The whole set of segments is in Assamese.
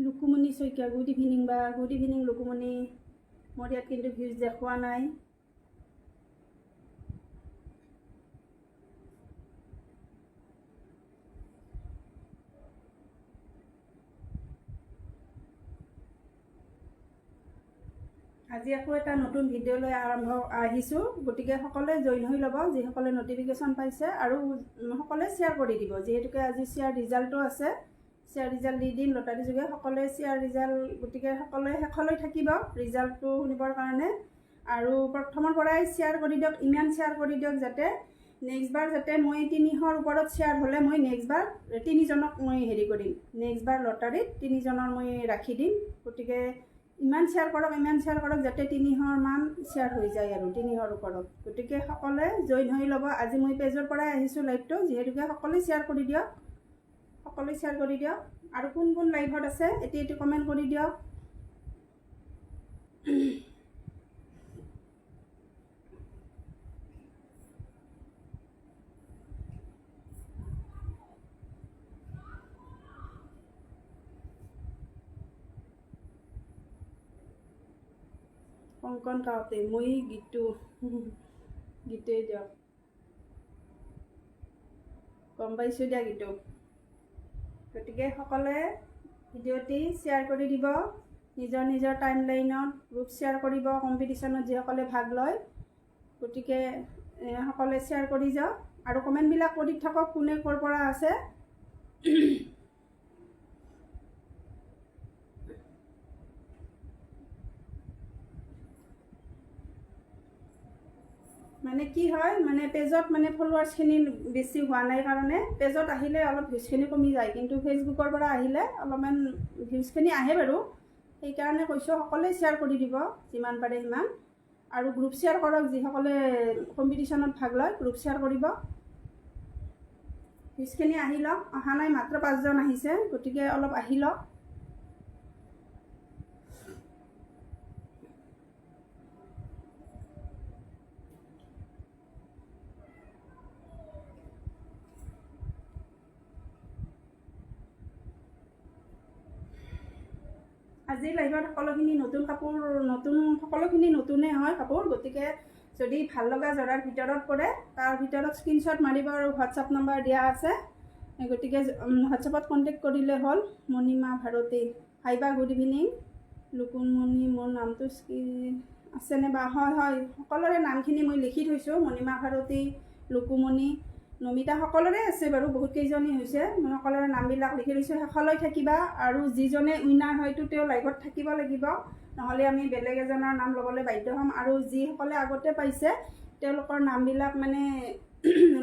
লুকুমণি শইকীয়া, গুড ইভিনিং বা। Good evening Lukumoni. মোৰ ইয়াত কিন্তু ভিউজ দেখুওৱা নাই। আজি আকৌ এটা নতুন ভিডিঅ' লৈ আৰম্ভ আহিছোঁ। গতিকে সকলোৱে জইন হৈ ল'ব, যিসকলে নটিফিকেশ্যন পাইছে, আৰু সকলোৱে শ্বেয়াৰ কৰি দিব। যিহেতুকে আজি শ্বেয়াৰ ৰিজাল্টো আছে, শ্বেয়াৰ ৰিজাল্ট দি দিম লটাৰী যোগে। সকলোৱে শ্বেয়াৰ ৰিজাল্ট, গতিকে সকলোৱে শেষলৈ থাকিব ৰিজাল্টটো শুনিবৰ কাৰণে। আৰু প্ৰথমৰ পৰাই শ্বেয়াৰ কৰি দিয়ক, ইমান শ্বেয়াৰ কৰি দিয়ক যাতে নেক্সট বাৰ যাতে মই 300ৰ ওপৰত শ্বেয়াৰ হ'লে মই নেক্সট বাৰ তিনিজনক মই হেৰি কৰিম, নেক্সট বাৰ লটাৰীত তিনিজনৰ মই ৰাখি দিম। গতিকে ইমান শ্বেয়াৰ কৰক, ইমান শ্বেয়াৰ কৰক যাতে 300মান শ্বেয়াৰ হৈ যায় আৰু 300ৰ ওপৰত। গতিকে সকলোৱে জইন হৈ ল'ব। আজি মই পেজৰ পৰাই আহিছোঁ লাইভটো, যিহেতুকে সকলোৱে শ্বেয়াৰ কৰি দিয়ক, সকলোৱে শ্বেয়াৰ কৰি দিয়ক। আৰু কোন কোন লাইভত আছে এতিয়া এইটো কমেণ্ট কৰি দিয়ক। কংকন কাৱতে, মই গীতু, গীতুৱে দিয়ক। গম পাইছোঁ দিয়া গীতু। গতিকে সকলোৱে ভিডিঅ'টি শ্বেয়াৰ কৰি দিব নিজৰ নিজৰ টাইম লাইনত, গ্ৰুপ শ্বেয়াৰ কৰিব, কম্পিটিশ্যনত যিসকলে ভাগ লয়। গতিকে সকলোৱে শ্বেয়াৰ কৰি যাওক আৰু কমেণ্টবিলাক কৰি থাকক কোনে ক'ৰ পৰা আছে। মানে কি হয়, মানে পেজত মানে ফলোৱাৰ্ছখিনি বেছি হোৱা নাই কাৰণে পেজত আহিলে অলপ ভিউজখিনি কমি যায়, কিন্তু ফেচবুকৰ পৰা আহিলে অলপমান ভিউজখিনি আহে বাৰু। সেইকাৰণে কৈছোঁ সকলোৱে শ্বেয়াৰ কৰি দিব যিমান পাৰে সিমান। আৰু গ্ৰুপ শ্বেয়াৰ কৰক, যিসকলে কম্পিটিশ্যনত ভাগ লয় গ্ৰুপ শ্বেয়াৰ কৰিব। ভিউজখিনি আহি লওক, অহা নাই, মাত্ৰ 5জন আহিছে, গতিকে অলপ আহি লওক। আজিৰ লাইভত সকলোখিনি নতুন কাপোৰ, নতুন সকলোখিনি নতুনেই হয় কাপোৰ। গতিকে যদি ভাল লগা যোৰাৰ ভিতৰত পৰে তাৰ ভিতৰত স্ক্ৰীনশ্বট মাৰিব আৰু হোৱাটছআপ নম্বৰ দিয়া আছে, গতিকে হোৱাটছআপত কণ্টেক্ট কৰিলে হ'ল। মণিমা ভাৰতী হাই বা, গুড ইভিনিং। লুকুমণি, মোৰ নামটো আছেনে বা? হয় হয়, সকলোৰে নামখিনি মই লিখি থৈছোঁ। মণিমা ভাৰতী, লুকুমণি, নমিতা, সকলোৰে আছে বাৰু, বহুত কেইজনী হৈছে। মই সকলোৰে নামবিলাক লিখি থৈছোঁ। শেষলৈ থাকিবা আৰু যিজনে উইনাৰ হয়তো তেওঁ লাইভত থাকিব লাগিব, নহ'লে আমি বেলেগ এজনৰ নাম ল'বলৈ বাধ্য হ'ম। আৰু যিসকলে আগতে পাইছে তেওঁলোকৰ নামবিলাক মানে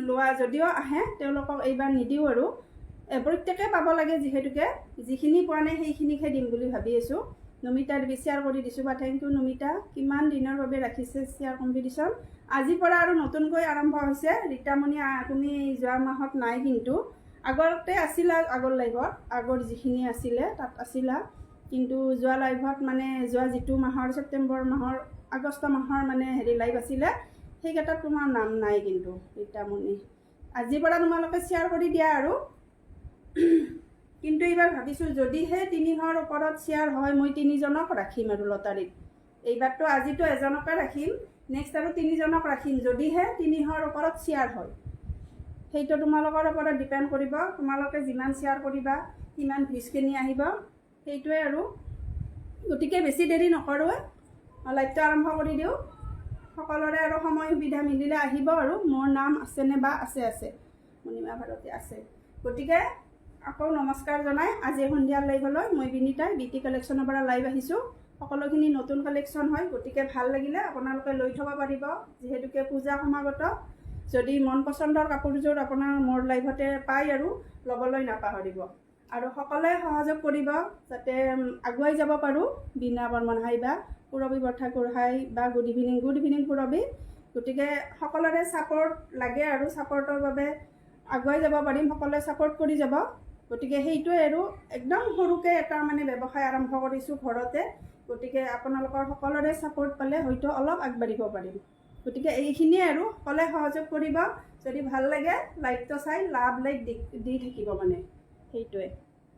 লোৱা যদিও আহে তেওঁলোকক এইবাৰ নিদিওঁ আৰু। প্ৰত্যেকে পাব লাগে, যিহেতুকে যিখিনি পোৱা নাই সেইখিনিকহে দিম বুলি ভাবি আছোঁ। নমিতাৰ শ্বেয়াৰ কৰি দিছোঁ বা, thank U Namita. কিমান দিনৰ বাবে ৰাখিছে শ্বেয়াৰ কম্পিটিশ্যন? আজিৰ পৰা আৰু নতুনকৈ আৰম্ভ হৈছে। ৰীতামণি, তুমি যোৱা মাহত নাই, কিন্তু আগতে আছিলা, আগৰ লাইভত, আগৰ যিখিনি আছিলে তাত আছিলা, কিন্তু যোৱা লাইভত মানে যোৱা যিটো মাহৰ ছেপ্টেম্বৰ মাহৰ আগষ্ট মাহৰ মানে হেৰি লাইভ আছিলে সেইকেইটাত তোমাৰ নাম নাই কিন্তু ৰীতামণি। আজিৰ পৰা তোমালোকে শ্বেয়াৰ কৰি দিয়া আৰু। কিন্তু এইবাৰ ভাবিছোঁ যদিহে 300ৰ ওপৰত শ্বেয়াৰ হয় মই তিনিজনক ৰাখিম আৰু লটাৰীত। এইবাৰতো আজিতো এজনকে ৰাখিম, নেক্সট আৰু তিনিজনক ৰাখিম যদিহে 300ৰ ওপৰত শ্বেয়াৰ হয়। সেইটো তোমালোকৰ ওপৰত ডিপেণ্ড কৰিব, তোমালোকে যিমান শ্বেয়াৰ কৰিবা সিমান ভিউজখিনি আহিব, সেইটোৱে আৰু। গতিকে বেছি দেৰি নকৰোঁ, লাইভটো আৰম্ভ কৰি দিওঁ। সকলোৰে আৰু সময় সুবিধা মিলিলে আহিব। আৰু মোৰ নাম আছেনে বা? আছে আছে, মণিমা ভাৰতী আছে। গতিকে আকৌ নমস্কাৰ জনাই আজি সন্ধিয়াৰ লাইভলৈ মই বিনীতাই বি টি কালেকশ্যনৰ পৰা লাইভ আহিছোঁ। সকলোখিনি নতুন কালেকশ্যন হয়, গতিকে ভাল লাগিলে আপোনালোকে লৈ থ'ব পাৰিব। যিহেতুকে পূজা সমাগত, যদি মন পচন্দৰ কাপোৰযোৰ আপোনাৰ মোৰ লাইভতে পায় আৰু ল'বলৈ নাপাহৰিব। আৰু সকলোৱে সহযোগ কৰিব যাতে আগুৱাই যাব পাৰোঁ। বীণা বৰ্মন হাই বা, পূৰবী বৰঠাকুৰ হাই বা, গুড ইভিনিং। গুড ইভিনিং পূৰবী। গতিকে সকলোৰে ছাপৰ্ট লাগে আৰু ছাপৰ্টৰ বাবে আগুৱাই যাব পাৰিম, সকলোৱে ছাপৰ্ট কৰি যাব। গতিকে সেইটোৱে আৰু, একদম সৰুকৈ এটা মানে ব্যৱসায় আৰম্ভ কৰিছোঁ ঘৰতে, গতিকে আপোনালোকৰ সকলোৰে ছাপৰ্ট পালে হয়তো অলপ আগবাঢ়িব পাৰিম। গতিকে এইখিনিয়ে আৰু, সকলোৱে সহযোগ কৰিব। যদি ভাল লাগে লাইভটো চাই লাভ লাইক দি দি থাকিব, মানে সেইটোৱে।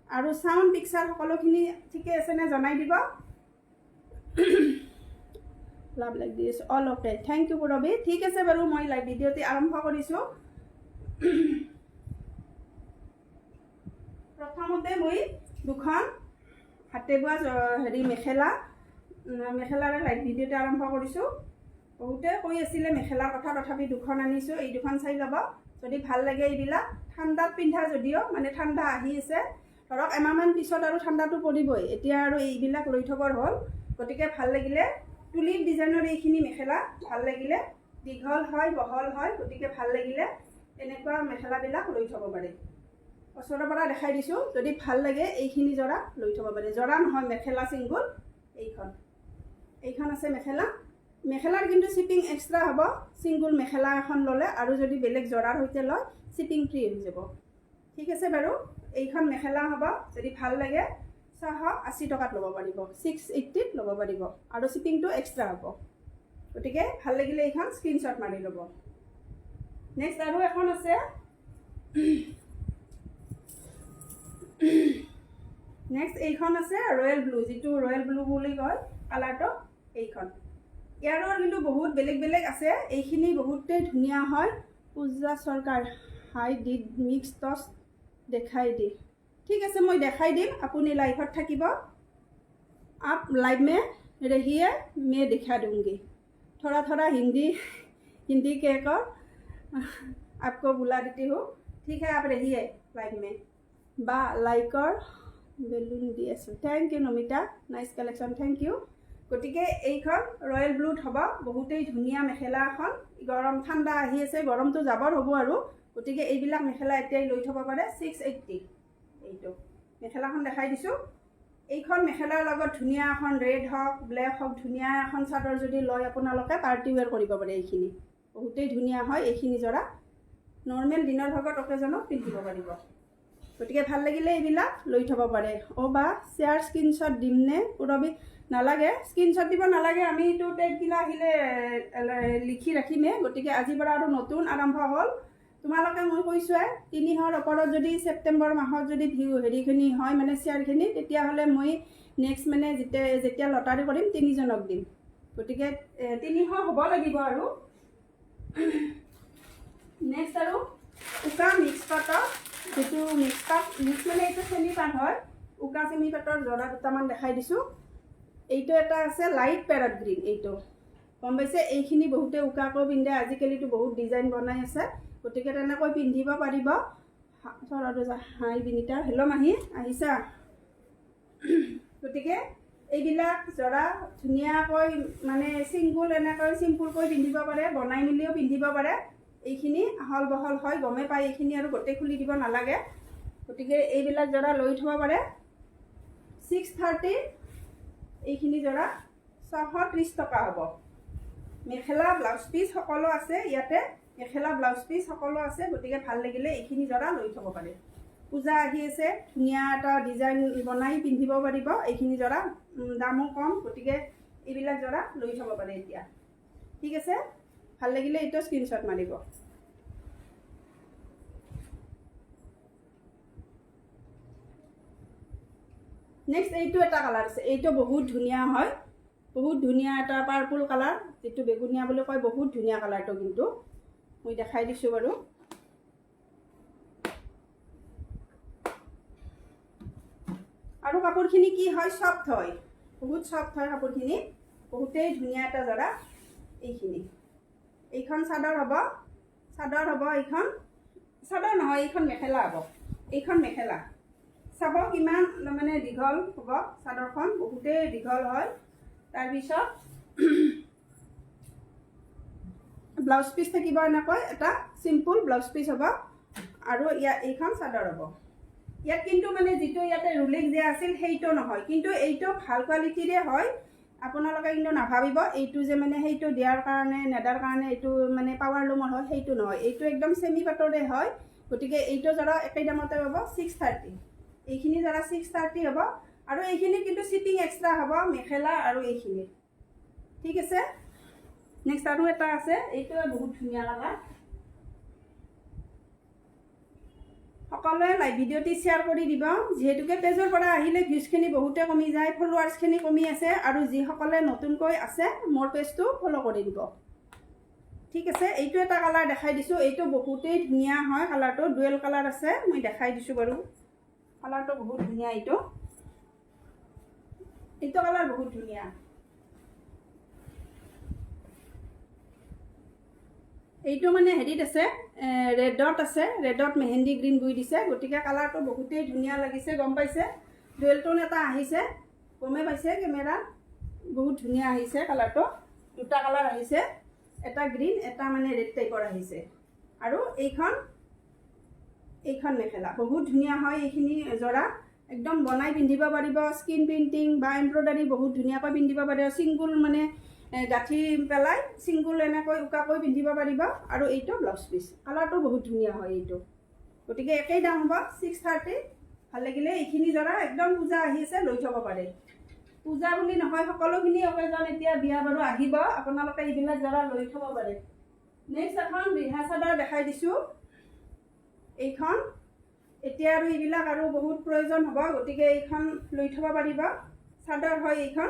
আৰু চাউণ্ড পিকচাৰ সকলোখিনি ঠিকে আছেনে জনাই দিব। Love like this all, okay, thank you Purabi. ঠিক আছে বাৰু, মই লাইভ ভিডিঅ'টি আৰম্ভ কৰিছোঁ। প্ৰথমতে মই দুখন হাতে বোৱা হেৰি মেখেলাৰে লাইভ ভিডিঅ'টো আৰম্ভ কৰিছোঁ। বহুতে কৈ আছিলে মেখেলাৰ কথা, তথাপি দুখন আনিছোঁ। এই দুখন চাই ল'ব যদি ভাল লাগে। এইবিলাক ঠাণ্ডাত পিন্ধা যদিও মানে ঠাণ্ডা আহি আছে, ধৰক এমাহমান পিছত আৰু ঠাণ্ডাটো পৰিবই। এতিয়া আৰু এইবিলাক লৈ থবৰ হ'ল। গতিকে ভাল লাগিলে টুলিপ ডিজাইনৰ এইখিনি মেখেলা ভাল লাগিলে, দীঘল হয়, বহল হয়, গতিকে ভাল লাগিলে এনেকুৱা মেখেলাবিলাক লৈ থ'ব পাৰে। ওচৰৰ পৰা দেখাই দিছোঁ, যদি ভাল লাগে এইখিনি যোৰা লৈ থ'ব পাৰে। যোৰা নহয়, মেখেলা ছিংগুল। এইখন আছে মেখেলা। মেখেলাৰ কিন্তু শ্বিপিং এক্সট্ৰা হ'ব ছিংগুল মেখেলা এখন ল'লে, আৰু যদি বেলেগ যোৰাৰ সৈতে লয় শ্বিপিং ফ্ৰী হৈ যাব। ঠিক আছে বাৰু, এইখন মেখেলা হ'ব। যদি ভাল লাগে 680 টকাত ল'ব পাৰিব, 680ত ল'ব পাৰিব আৰু শ্বিপিংটো এক্সট্ৰা হ'ব। গতিকে ভাল লাগিলে এইখন স্ক্ৰীনশ্বট মাৰি ল'ব। নেক্সট আৰু এখন আছে। নেক্সট এইখন আছে ৰয়েল ব্লু, যিটো ৰয়েল ব্লু বুলি কয় কালাৰটো, এইখন। ইয়াৰো কিন্তু বহুত বেলেগ বেলেগ আছে। এইখিনি বহুতেই ধুনীয়া হয়। পূজা চৰকাৰ, হাই did, mix টচ দেখাই দি। ঠিক আছে, মই দেখাই দিম, আপুনি লাইভত থাকিব। आप लाइव में रहिए, मैं दिखा दूँगी। थोड़ा थोड़ा हिंदी हिंदी कहकर आपको बुला देती हूँ। ठीक है, आप रहिए लाइव में। বা লাইকৰ বেলুন দি আছোঁ। Thank you Namita, nice collection, thank you. গতিকে এইখন ৰয়েল ব্লুত হ'ব, বহুতেই ধুনীয়া মেখেলা এখন। গৰম ঠাণ্ডা আহি আছে, গৰমটো যাবৰ হ'ব আৰু, গতিকে এইবিলাক মেখেলা এতিয়াই লৈ থ'ব পাৰে। 680। এইটো মেখেলাখন দেখাই দিছোঁ। এইখন মেখেলাৰ লগত ধুনীয়া এখন ৰেড হওক, ব্লেক হওক, ধুনীয়া এখন চাদৰ যদি লয় আপোনালোকে, পাৰ্টি ৱেৰ কৰিব পাৰে। এইখিনি বহুতেই ধুনীয়া হয়। এইখিনি যোৰা নৰ্মেল দিনৰ ভাগত অকেজনত পিন্ধিব পাৰিব। গতিকে ভাল লাগিলে এইবিলাক লৈ থ'ব পাৰে। অ' বা, শ্বেয়াৰ স্ক্ৰীনশ্বট দিমনে পূৰবী? নালাগে, স্ক্ৰীনশ্বট দিব নালাগে। আমিতো টেগগিলা আহিলে লিখি ৰাখিমেই। গতিকে আজিৰ পৰা আৰু নতুন আৰম্ভ হ'ল। তোমালোকে মই কৈছোঁৱে, 300ৰ ওপৰত যদি ছেপ্টেম্বৰ মাহত যদি ভিউ হেৰিখিনি হয়, মানে শ্বেয়াৰখিনি, তেতিয়াহ'লে মই নেক্সট মানে যেতিয়া যেতিয়া লটাৰী কৰিম, তিনিজনক দিম। গতিকে 300 হ'ব লাগিব। আৰু নেক্সট আৰু উকা মিক্স পাটৰ, যিটো মিক্স পাট, মিক্স মানে এইটো চেমি পাট হয়, উকা চেমি পাটৰ যোৰা দুটামান দেখাই দিছোঁ। এইটো এটা আছে লাইট পেৰট গ্ৰীণ, এইটো গম পাইছে। এইখিনি বহুতে উকাকৈ পিন্ধে, আজিকালিতো বহুত ডিজাইন বনাই আছে, গতিকে তেনেকৈ পিন্ধিব পাৰিব। হাই বিনিতা, হেল্ল' মাহী, আহিছা? গতিকে এইবিলাক যোৰা ধুনীয়াকৈ মানে ছিংগুল এনেকৈ চিম্পুলকৈ পিন্ধিব পাৰে, বনাই মেলিও পিন্ধিব পাৰে। এইখিনি আহল বহল হয়, গমেই পায়। এইখিনি আৰু গোটেই খুলি দিব নালাগে। গতিকে এইবিলাক যোৰা লৈ থ'ব পাৰে। 630 এইখিনি যোৰা, 630 টকা হ'ব। মেখেলা, ব্লাউজ পিচ সকলো আছে ইয়াতে। মেখেলা, ব্লাউজ পিচ সকলো আছে। গতিকে ভাল লাগিলে এইখিনি যোৰা লৈ থ'ব পাৰে। পূজা আহি আছে, ধুনীয়া এটা ডিজাইন বনাই পিন্ধিব পাৰিব এইখিনি যোৰা। দামো কম, গতিকে এইবিলাক যোৰা লৈ থ'ব পাৰে এতিয়া। ঠিক আছে, ভাল লাগিলে এইটো স্ক্ৰীনশ্বট মাৰিব। নেক্সট এইটো এটা কালাৰ আছে। এইটো বহুত ধুনীয়া হয়, বহুত ধুনীয়া এটা পাৰ্পুল কালাৰ, যিটো বেগুনীয়া বুলি কয়। বহুত ধুনীয়া কালাৰটো কিন্তু, মই দেখাই দিছোঁ বাৰু। আৰু কাপোৰখিনি কি হয়, চফ্ট হয়, বহুত চফ্ট হয় কাপোৰখিনি। বহুতেই ধুনীয়া এটা যোৰা এইখিনি। এইখন চাদৰ হ'ব, চাদৰ হ'ব এইখন। চাদৰ নহয়, এইখন মেখেলা হ'ব। এইখন মেখেলা চাব কিমান মানে দীঘল হ'ব চাদৰখন, বহুতেই দীঘল হয়। তাৰপিছত ব্লাউজ পিচ থাকিব এনেকৈ, এটা চিম্পুল ব্লাউজ পিচ হ'ব। আৰু ইয়াত এইখন চাদৰ হ'ব। ইয়াত কিন্তু মানে যিটো ইয়াতে ৰুলিং দিয়া আছিল সেইটো নহয়, কিন্তু এইটো ভাল কোৱালিটিৰে হয়। আপোনালোকে কিন্তু নাভাবিব এইটো যে মানে সেইটো দিয়াৰ কাৰণে, নেদাৰ কাৰণে এইটো মানে পাৱাৰ লুমৰ হয়, সেইটো নহয়। এইটো একদম চেমি পাটৰে হয়। গতিকে এইটো যোৰা একেই দামতে পাব, 630। এইখিনি যোৰা 630 হ'ব আৰু এইখিনি কিন্তু শ্বিপিং এক্সট্ৰা হ'ব, মেখেলা আৰু এইখিনি। ঠিক আছে, নেক্সট আৰু এটা আছে। এইটো বহুত ধুনীয়া কালাৰ। সকলোৱে লাইভ ভিডিঅ'টি শ্বেয়াৰ কৰি দিব। যিহেতুকে পেজৰ পৰা আহিলে ভিউজখিনি বহুতে কমি যায়, ফলোৱাৰ্ছখিনি কমি আছে। আৰু যিসকলে নতুনকৈ আছে, মোৰ পেজটো ফ'ল' কৰি দিব। ঠিক আছে, এইটো এটা কালাৰ দেখাই দিছোঁ। এইটো বহুতেই ধুনীয়া হয় কালাৰটো, ডুৱেল কালাৰ আছে। মই দেখাই দিছোঁ বাৰু, কালাৰটো বহুত ধুনীয়া। এইটো কালাৰ বহুত ধুনীয়া। এইটো মানে হেৰিত আছে, ৰেডত আছে। ৰেডত মেহেন্দি গ্ৰীণ বৈ দিছে। গতিকে কালাৰটো বহুতেই ধুনীয়া লাগিছে, গম পাইছে? ডুৱেল টোন এটা আহিছে, গমেই পাইছে কেমেৰাত। বহুত ধুনীয়া আহিছে কালাৰটো। দুটা কালাৰ আহিছে, এটা গ্ৰীণ, এটা মানে ৰেড টাইপৰ আহিছে। আৰু এইখন মেখেলা বহুত ধুনীয়া হয়। এইখিনি যোৰা একদম বনাই পিন্ধিব পাৰিব। স্ক্ৰীণ প্ৰিণ্টিং বা এমব্ৰইডাৰী বহুত ধুনীয়াকৈ পিন্ধিব পাৰিব। ছিংগুল মানে গাঁঠি পেলাই ছিংগুল এনেকৈ উকাকৈ পিন্ধিব পাৰিব। আৰু এইটো ব্লাউজ পিচ। কালাৰটো বহুত ধুনীয়া হয় এইটো। গতিকে একেই দাম হ'ব, 630। ভাল লাগিলে এইখিনি যোৰা, একদম পূজা আহি আছে, লৈ থ'ব পাৰে। পূজা বুলি নহয়, সকলোখিনি অকেজন এতিয়া বিয়া বাৰু আহিব, আপোনালোকে এইবিলাক যোৰা লৈ থ'ব পাৰে। নেক্সট এখন ৰিহা চাদৰ দেখাই দিছোঁ। এইখন এতিয়া আৰু এইবিলাক আৰু বহুত প্ৰয়োজন হ'ব, গতিকে এইখন লৈ থ'ব পাৰিব। চাদৰ হয় এইখন।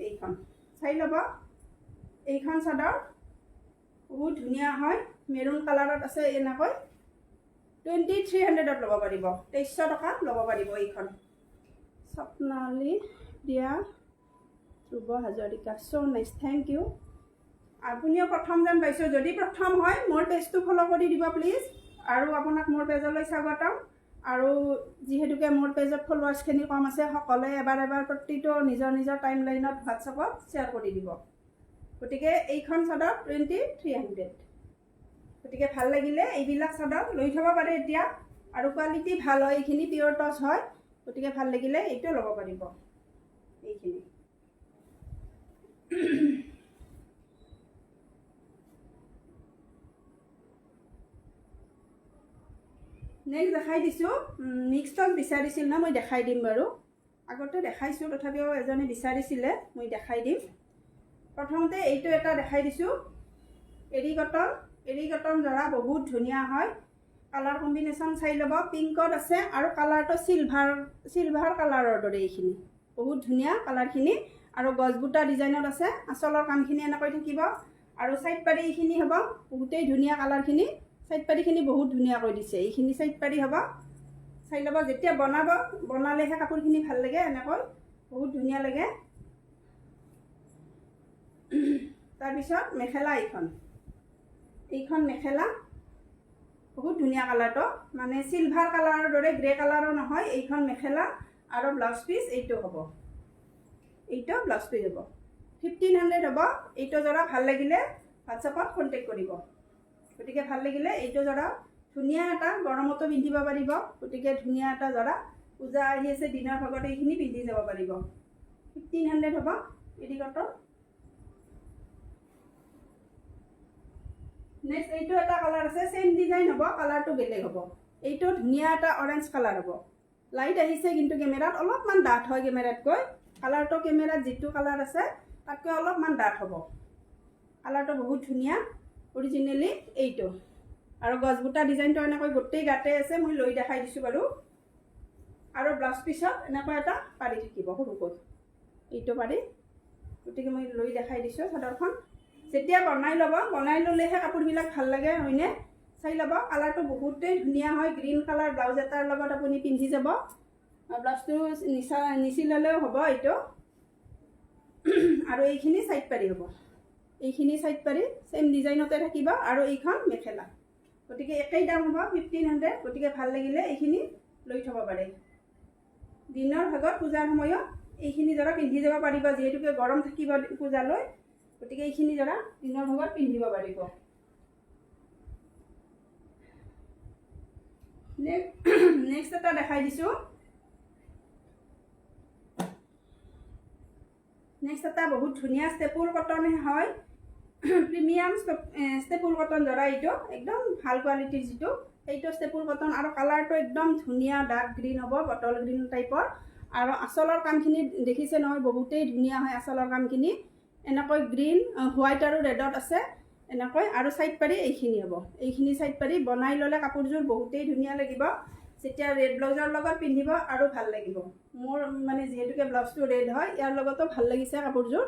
এইখন চাই ল'ব। এইখন চাদৰ বহুত ধুনীয়া হয়। মেৰুণ কালাৰত আছে এনেকৈ। 2300ত ল'ব পাৰিব, 2300 টকাত ল'ব পাৰিব এইখন। স্বপ্নালী প্ৰিয়া ধ্ৰুৱ হাজৰিকা, চ' নাইচ, thank U. আপুনিও প্ৰথম যেন পাইছোঁ। যদি প্ৰথম হয়, মোৰ পেজটো ফ'ল' কৰি দিব প্লিজ। আৰু আপোনাক মোৰ পেজলৈ স্বাগতম। আৰু যিহেতুকে মোৰ পেজত ফলোৱাৰ্ছখিনি কম আছে, সকলোৱে এবাৰ এবাৰ প্ৰতিটো নিজৰ নিজৰ টাইম লাইনত হোৱাটছএপত শ্বেয়াৰ কৰি দিব। গতিকে এইখন চাদৰ 2300। গতিকে ভাল লাগিলে এইবিলাক চাদৰ লৈ থ'ব পাৰে এতিয়া। আৰু কোৱালিটি ভাল হয়, এইখিনি পিয়'ৰ টচ হয়। গতিকে ভাল লাগিলে এইটো ল'ব পাৰিব এইখিনি। নেক্সট দেখাই দিছোঁ। মিক্স টচ বিচাৰিছিল ন? মই দেখাই দিম বাৰু। আগতে দেখাইছোঁ, তথাপিও এজনে বিচাৰিছিলে, মই দেখাই দিম। প্ৰথমতে এইটো এটা দেখাই দিছোঁ। এৰী কটন, এৰী কটন যোৰা বহুত ধুনীয়া হয়। কালাৰ কম্বিনেশ্যন চাই ল'ব। পিংকত আছে আৰু কালাৰটো চিলভাৰ চিলভাৰ কালাৰৰ দৰে। এইখিনি বহুত ধুনীয়া কালাৰখিনি। আৰু গছবুটা ডিজাইনত আছে। আচলৰ কামখিনি এনেকৈ থাকিব আৰু চাইড পাৰি এইখিনি হ'ব। বহুতেই ধুনীয়া কালাৰখিনি। চাইড পাৰিখিনি বহুত ধুনীয়াকৈ দিছে। এইখিনি চাইড পাৰি হ'ব, চাই ল'ব। যেতিয়া বনাব, বনালেহে কাপোৰখিনি ভাল লাগে। এনেকৈ বহুত ধুনীয়া লাগে। তাৰপিছত মেখেলা এইখন। এইখন মেখেলা বহুত ধুনীয়া কালাৰটো, মানে চিলভাৰ কালাৰৰ দৰে, গ্ৰে কালাৰো নহয়। এইখন মেখেলা আৰু ব্লাউজ পিচ এইটো হ'ব। এইটো ব্লাউজ পিচ হ'ব। 1500 হ'ব এইটো যোৰা। ভাল লাগিলে হোৱাটছএপত কণ্টেক্ট কৰিব। গতিকে ভাল লাগিলে এইটো যোৰা, ধুনীয়া এটা, গৰমতো পিন্ধিব পাৰিব। গতিকে ধুনীয়া এটা যোৰা। পূজা আহি আছে, দিনৰ ভাগত এইখিনি পিন্ধি যাব পাৰিব। 1500 হ'ব এৰী কটন। নেক্সট এইটো এটা কালাৰ আছে। ছেইম ডিজাইন হ'ব, কালাৰটো বেলেগ হ'ব। এইটো ধুনীয়া এটা অৰেঞ্জ কালাৰ হ'ব। লাইট আহিছে কিন্তু কেমেৰাত, অলপমান ডাঠ হয় কেমেৰাতকৈ কালাৰটো। কেমেৰাত যিটো কালাৰ আছে, তাতকৈ অলপমান ডাঠ হ'ব। কালাৰটো বহুত ধুনীয়া অৰিজিনেলি এইটো। আৰু গছবুটা ডিজাইনটো এনেকৈ গোটেই গাতে আছে। মই লৈ দেখাই দিছোঁ বাৰু। আৰু ব্লাউজ পিছত এনেকৈ এটা পাৰি থাকিব সৰুকৈ, এইটো পাৰি। গতিকে মই লৈ দেখাই দিছোঁ চাদৰখন। যেতিয়া বনাই ল'ব, বনাই ল'লেহে কাপোৰবিলাক ভাল লাগে, হয়নে? চাই ল'ব, কালাৰটো বহুতেই ধুনীয়া হয়। গ্ৰীণ কালাৰ ব্লাউজ এটাৰ লগত আপুনি পিন্ধি যাব। ব্লাউজটো নিচিলালেও হ'ব এইটো। আৰু এইখিনি চাইড পাৰি হ'ব। এইখিনি চাইড পাৰি ছেইম ডিজাইনতে থাকিব। আৰু এইখন মেখেলা। গতিকে একেই দাম হ'ব, 1500। গতিকে ভাল লাগিলে এইখিনি লৈ থ'ব পাৰে। দিনৰ ভাগত পূজাৰ সময়ত এইখিনি যোৰা পিন্ধি যাব পাৰিব। যিহেতুকে গৰম থাকিব পূজালৈ, গতিকে এইখিনি যোৰা দিনৰ ভাগত পিন্ধিব পাৰিব। নেক্সট এটা দেখাই দিছোঁ। নেক্সট এটা বহুত ধুনীয়া ষ্টেপুল কটন হয়। প্ৰিমিয়াম ষ্টেপুল কটন যোৰা এইটো। একদম ভাল কোৱালিটিৰ যিটো, সেইটো ষ্টেপুল কটন। আৰু কালাৰটো একদম ধুনীয়া ডাৰ্ক গ্ৰীণ হ'ব, বটল গ্ৰীণ টাইপৰ। আৰু আচলৰ কামখিনি দেখিছে নহয়, বহুতেই ধুনীয়া হয় আচলৰ কামখিনি। এনেকৈ গ্ৰীণ, হোৱাইট আৰু ৰেডত আছে। এনেকৈ আৰু ছাইড পাৰি এইখিনি হ'ব। এইখিনি ছাইড পাৰি বনাই ল'লে কাপোৰযোৰ বহুতেই ধুনীয়া লাগিব। যেতিয়া ৰেড ব্লাউজৰ লগত পিন্ধিব আৰু ভাল লাগিব। মোৰ মানে যিহেতুকে ব্লাউজটো ৰেড হয়, ইয়াৰ লগতো ভাল লাগিছে কাপোৰযোৰ।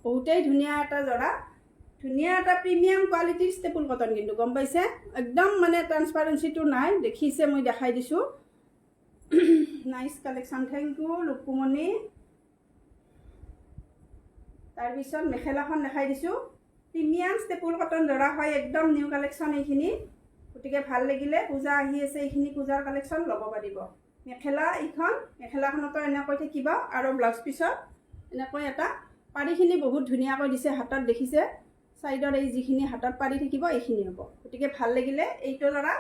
বহুতেই ধুনীয়া এটা যোৰা, ধুনীয়া এটা প্ৰিমিয়াম কোৱালিটিৰ ষ্টেপুল কটন কিন্তু, গম পাইছে? একদম মানে ট্ৰান্সপাৰেঞ্চিটো নাই, দেখিছে, মই দেখাই দিছোঁ। Nice collection, thank you Lukumoni. তাৰপিছত মেখেলাখন দেখাই দিছোঁ। প্ৰিমিয়াম ষ্টেপুল কটন যোৰা হয়, একদম নিউ কালেকশ্যন এইখিনি। গতিকে ভাল লাগিলে, পূজা আহি আছে, এইখিনি পূজাৰ কালেকশ্যন ল'ব পাৰিব। মেখেলা এইখন, মেখেলাখনতো এনেকৈ থাকিব আৰু ব্লাউজ পিছত এনেকৈ এটা পাৰিখিনি বহুত ধুনীয়াকৈ দিছে হাতত, দেখিছে? ছাইডৰ এই যিখিনি হাতত পাৰি থাকিব, এইখিনি হ'ব। গতিকে ভাল লাগিলে এইটো যোৰা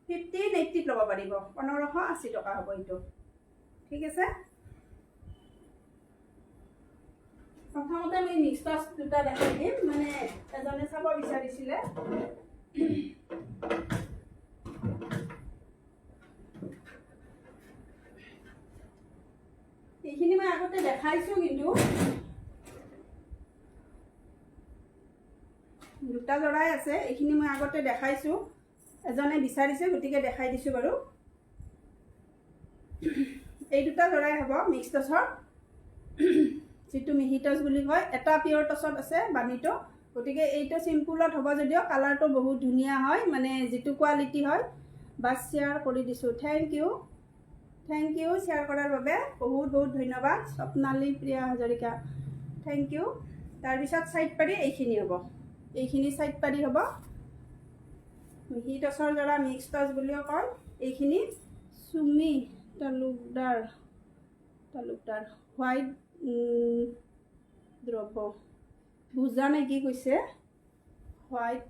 1580ত ল'ব পাৰিব। 1580 টকা হ'ব এইটো। ঠিক আছে। প্ৰথমতে মই মিক্স টচ দুটা দেখাই দিম, মানে এজনে চাব বিচাৰিছিলে। এইখিনি মই আগতে দেখাইছোঁ কিন্তু। দুটা যোৰাই আছে, এইখিনি মই আগতে দেখাইছোঁ। এজনে বিচাৰিছে, গতিকে দেখাই দিছোঁ বাৰু। এই দুটা যোৰাই হ'ব মিক্স টচৰ, যিটো মিহি টচ বুলি কয়। এটা পিয়ৰ টচত আছে বানীটো। গতিকে এইটো চিম্পুলত হ'ব যদিও কালাৰটো বহুত ধুনীয়া হয়, মানে যিটো কোৱালিটি হয়। বাছ, শ্বেয়াৰ কৰি দিছোঁ। Thank you, thank you share কৰাৰ বাবে বহুত বহুত ধন্যবাদ। Swapnali Priya Hazarika, thank U. তাৰপিছত ছাইড পাৰি এইখিনি হ'ব, এইখিনি ছাইড পাৰি হ'ব। মিহি টচৰ যোৰা, মিক্স টচ বুলিও কয় এইখিনি। চুমি তালুকদাৰ, তালুকদাৰ হোৱাইট দ্ৰব্য বুজা নাই, কি কৈছে? হোৱাইট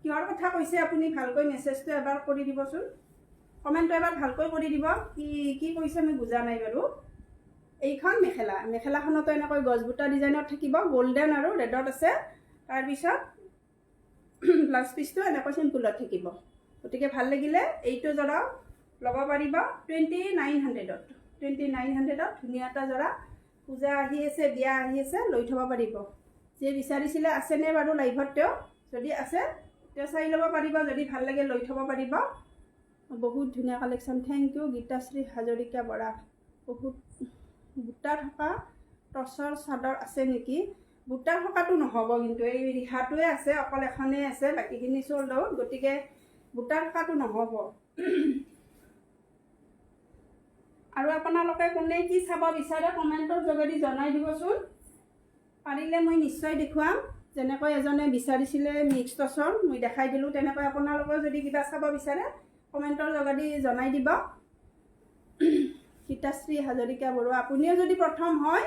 কিহৰ কথা কৈছে আপুনি ভালকৈ মেছেজটো এবাৰ কৰি দিবচোন, কমেণ্টটো এবাৰ ভালকৈ কৰি দিব, কি কি কৈছে মই বুজা নাই বাৰু। এইখন মেখেলা, মেখেলাখনতো এনেকৈ গছবুটা ডিজাইনত থাকিব, গল্ডেন আৰু ৰেডত আছে। তাৰপিছত ব্লাউজ পিচটো এনেকৈ চিম্পুলত থাকিব। গতিকে ভাল লাগিলে এইটো যোৰাও ল'ব পাৰিব 2900ত। 2900ত ধুনীয়া এটা যোৰা। পূজা আহি আছে, বিয়া আহি আছে, লৈ থ'ব পাৰিব। যিয়ে বিচাৰিছিলে, আছেনে বাৰু লাইভত তেওঁ? যদি আছে তেওঁ চাই ল'ব পাৰিব, যদি ভাল লাগে লৈ থ'ব পাৰিব। বহুত ধুনীয়া collection, thank U Gitashree Hazarika Bora. বহুত বুটা থকা টচৰ চাদৰ আছে নেকি? বুটা থকাটো নহ'ব কিন্তু, এই ৰিহাটোৱে আছে, অকল এখনেই আছে, বাকীখিনি চ'ল্ড আউট। গতিকে বুটা থকাটো নহ'ব। আৰু আপোনালোকে কোনে কি চাব বিচাৰে কমেণ্টৰ যোগেদি জনাই দিবচোন। পাৰিলে মই নিশ্চয় দেখুৱাম। যেনেকৈ এজনে বিচাৰিছিলে মিক্স টচৰ, মই দেখাই দিলোঁ, তেনেকৈ আপোনালোকেও যদি কিবা চাব বিচাৰে কমেণ্টৰ যোগেদি জনাই দিব। গীতাশ্ৰী হাজৰিকা বৰুৱা, আপুনিও যদি প্ৰথম হয়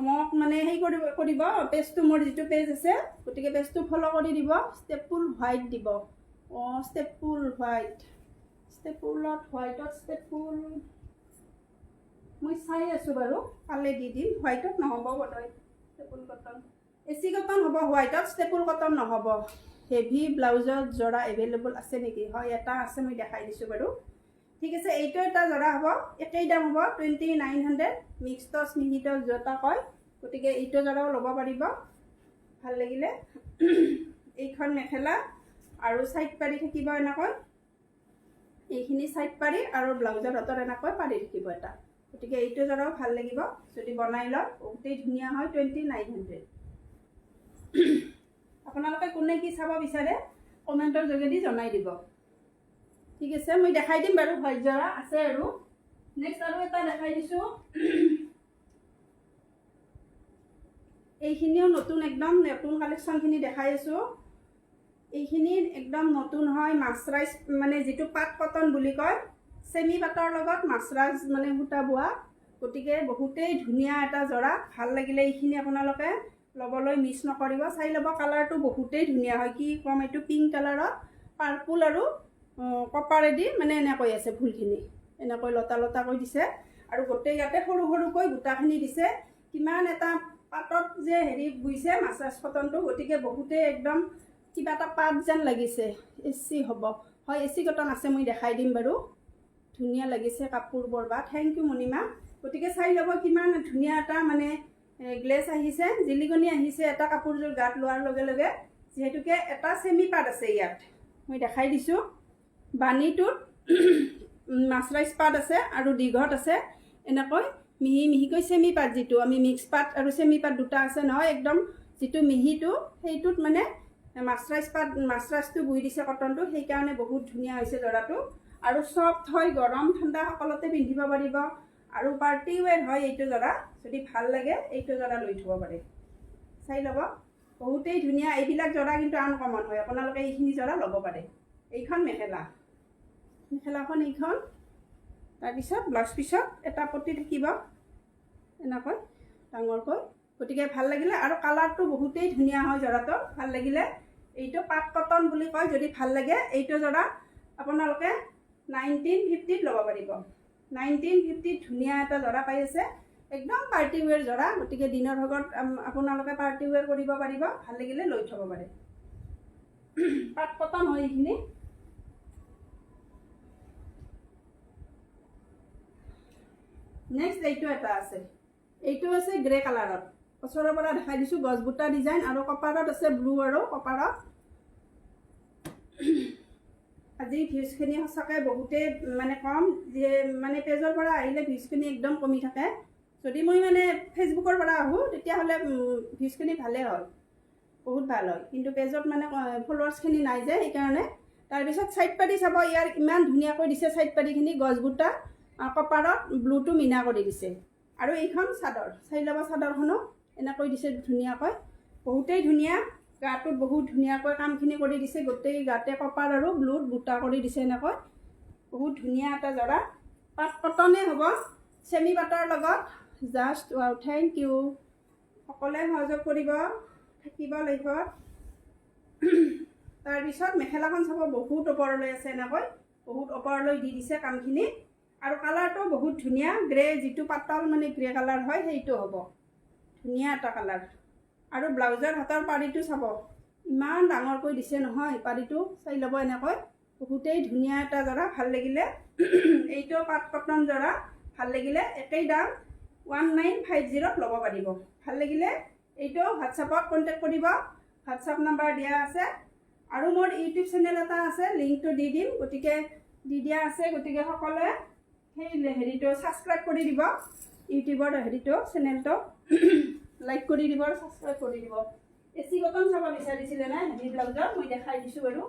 মোক মানে সেই কৰিব পেজটো, মোৰ যিটো পেজ আছে, গতিকে পেজটো ফ'ল' কৰি দিব। ষ্টেপুল হোৱাইট দিব। অঁ, ষ্টেপুল হোৱাইট, ষ্টেপুলত হোৱাইটত ষ্টেপুল মই চাই আছোঁ বাৰু, পালে দি দিম। হোৱাইটত নহ'ব বোধহয় ষ্টেপুল কটন। এচি কটন হ'ব হোৱাইটত, ষ্টেপুল কটন নহ'ব। হেভি ব্লাউজত যোৰা এভেইলেবল আছে নেকি? হয়, এটা আছে, মই দেখাই দিছোঁ বাৰু। ঠিক আছে, এইটো এটা যোৰা হ'ব, একেই দাম হ'ব 2900। মিক্স টচ, মিহি টচ যোটা কয়। গতিকে এইটো যোৰাও ল'ব পাৰিব ভাল লাগিলে। এইখন মেখেলা আৰু ছাইড পাৰি থাকিব এনেকৈ, এইখিনি ছাইড পাৰি আৰু ব্লাউজৰ হাতত এনেকৈ পাৰি থাকিব এটা। গতিকে এইটো যোৰাও ভাল লাগিব যদি বনাই লয়, বহুতেই ধুনীয়া হয়। 2900। আপোনালোকে কোনে কি চাব বিচাৰে কমেণ্টৰ যোগেদি জনাই দিব। ঠিক আছে, মই দেখাই দিম বাৰু, হোৱাইট যোৰা আছে। আৰু নেক্সট আৰু এটা দেখাই দিছোঁ। এইখিনিও নতুন, একদম নতুন কালেকশ্যনখিনি দেখাই আছোঁ। এইখিনি একদম নতুন হয়, মাছৰাইজ মানে যিটো পাট কটন বুলি কয়, চেমি পাটৰ লগত মাছৰাইজ মানে সূতা বোৱা। গতিকে বহুতেই ধুনীয়া এটা যোৰা। ভাল লাগিলে এইখিনি আপোনালোকে ল'বলৈ মিছ নকৰিব। চাই ল'ব, কালাৰটো বহুতেই ধুনীয়া হয়। কি ক'ম, এইটো পিংক কালাৰত পাৰ্পুল আৰু কপাৰেদি মানে এনেকৈ আছে ফুলখিনি, এনেকৈ লতা লতাকৈ দিছে আৰু গোটেই ইয়াতে সৰু সৰুকৈ বুটাখিনি দিছে। কিমান এটা পাতত যে হেৰি বুইছে মাছৰাজ কটনটো, গতিকে বহুতেই একদম কিবা এটা পাত যেন লাগিছে। এ চি হ'ব হয়, এ চি কটন আছে, মই দেখাই দিম বাৰু। ধুনীয়া লাগিছে কাপোৰ বৰবা, thank U Manima. গতিকে চাই ল'ব কিমান ধুনীয়া এটা মানে গ্লেছ আহিছে, জিলিকনি আহিছে এটা কাপোৰযোৰ গাত লোৱাৰ লগে লগে। যিহেতুকে এটা চেমি পাত আছে ইয়াত, মই দেখাই দিছোঁ। বাণীটোত মাছৰাইজ পাত আছে আৰু দীঘত আছে এনেকৈ মিহি মিহিকৈ চেমি পাত। যিটো আমি মিক্স পাত আৰু চেমি পাত দুটা আছে নহয়, একদম যিটো মিহিটো, সেইটোত মানে মাছৰাইজ পাত, মাছৰাইজটো বৈ দিছে কটনটো। সেইকাৰণে বহুত ধুনীয়া হৈছে যোৰাটো আৰু চফ্ট হয়। গৰম ঠাণ্ডা সকলোতে পিন্ধিব পাৰিব আৰু পাৰ্টি ৱেৰ হয় এইটো যোৰা। যদি ভাল লাগে, এইটো যোৰা লৈ থ'ব পাৰে। চাই ল'ব, বহুতেই ধুনীয়া। এইবিলাক যোৰা কিন্তু আনকমন হয়। আপোনালোকে এইখিনি যোৰা ল'ব পাৰে। এইখন মেখেলা, মেখেলাখন এইখন। তাৰপিছত ব্লাউজ পিছত এটা পতি থাকিব এনেকৈ ডাঙৰকৈ। গতিকে ভাল লাগিলে আৰু কালাৰটো বহুতেই ধুনীয়া হয় যোৰাটো। ভাল লাগিলে, এইটো পাট কটন বুলি কয়। যদি ভাল লাগে, এইটো যোৰা আপোনালোকে 1950ত ল'ব পাৰিব। 1950ত ধুনীয়া এটা যোৰা পাই আছে, একদম পাৰ্টি ৱেৰ যোৰা। গতিকে দিনৰ ভাগত আপোনালোকে পাৰ্টি ৱেৰ কৰিব পাৰিব। ভাল লাগিলে লৈ থ'ব পাৰে। পাট কটন হয় এইখিনি। নেক্সট এইটো এটা আছে। এইটো আছে গ্ৰে কালাৰত। ওচৰৰ পৰা দেখাই দিছোঁ। গছ বুটা ডিজাইন আৰু কপাৰত আছে, ব্লু আৰু কপাৰত। আজি ভিউজখিনি সঁচাকৈ বহুতেই মানে কম যে, মানে পেজৰ পৰা আহিলে ভিউজখিনি একদম কমি থাকে। যদি মই মানে ফেচবুকৰ পৰা আহোঁ, তেতিয়াহ'লে ভিউজখিনি ভালেই হয়, বহুত ভাল হয়। কিন্তু পেজত মানে ফলোৱাৰ্ছখিনি নাই যে, সেইকাৰণে। তাৰপিছত চাইড পাতি চাব ইয়াৰ, ইমান ধুনীয়াকৈ দিছে চাইড পাতিখিনি। গছ বুটা, কপাৰত ব্লুটো মিনা কৰি দিছে। আৰু এইখন চাদৰ চাই ল'ব। চাদৰখনো এনেকৈ দিছে ধুনীয়াকৈ, বহুতেই ধুনীয়া। গাটোত বহুত ধুনীয়াকৈ কামখিনি কৰি দিছে। গোটেই গাতে কপাৰ আৰু ব্লুত বুটা কৰি দিছে এনেকৈ। বহুত ধুনীয়া এটা যোৰা, পাট কটনে হ'ব চেমি পাটৰ লগত। Just wow! Thank U. সকলোৱে সহযোগ কৰিব, থাকিব লাইফত। তাৰপিছত মেখেলাখন চাব, বহুত ওপৰলৈ আছে এনেকৈ, বহুত ওপৰলৈ দি দিছে কামখিনি। আৰু কালাৰটো বহুত ধুনীয়া, গ্ৰে, যিটো পাতল মানে গ্ৰে কালাৰ হয়, সেইটো হ'ব। ধুনীয়া এটা কালাৰ। আৰু ব্লাউজৰ হাতৰ পাৰিটো চাব, ইমান ডাঙৰকৈ দিছে নহয় পাৰিটো। চাই ল'ব এনেকৈ। বহুতেই ধুনীয়া এটা যোৰা। ভাল লাগিলে, এইটো পাট কটন যোৰা। ভাল লাগিলে একেই দাম, 1950ত ল'ব পাৰিব। ভাল লাগিলে এইটো হোৱাটছআপত কণ্টেক্ট কৰিব। হোৱাটছআপ নাম্বাৰ দিয়া আছে আৰু মোৰ ইউটিউব চেনেল এটা আছে, লিংকটো দি দিম। গতিকে দি দিয়া আছে। গতিকে সকলোৱে সেই হেৰিটো ছাবস্ক্ৰাইব কৰি দিব, ইউটিউবৰ হেৰিটো, চেনেলটো লাইক কৰি দিব আৰু ছাবস্ক্ৰাইব কৰি দিব। এচি কটন চাব বিচাৰিছিলে নাই হেভি ব্লাউজৰ? মই দেখাই দিছোঁ বাৰু।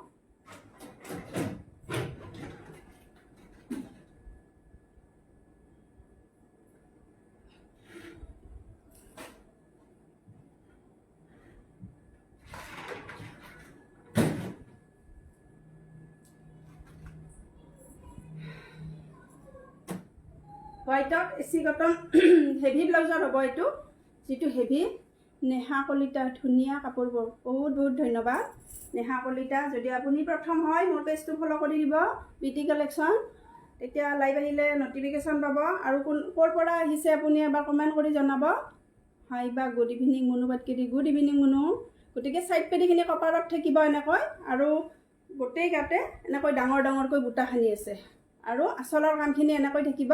হোৱাইটত এচি কটন হেভি ব্লাউজৰ হ'ব এইটো, যিটো হেভি। নেহা কলিতা, ধুনীয়া কাপোৰবোৰ, বহুত বহুত ধন্যবাদ নেহা কলিতা। যদি আপুনি প্ৰথম হয়, মোৰ পেজটো ফ'ল' কৰি দিব, বিটি কালেকশ্যন। তেতিয়া লাইভ আহিলে ন'টিফিকেশ্যন পাব। আৰু কোন ক'ৰ পৰা আহিছে, আপুনি এবাৰ কমেণ্ট কৰি জনাব। হাই বা, good evening Munu Patkeri. Good evening Munu. গতিকে চাইড পেটিখিনি কপাৰত থাকিব এনেকৈ আৰু গোটেই গাতে এনেকৈ ডাঙৰ ডাঙৰকৈ বুটাখিনি আছে আৰু আচলৰ কামখিনি এনেকৈ থাকিব।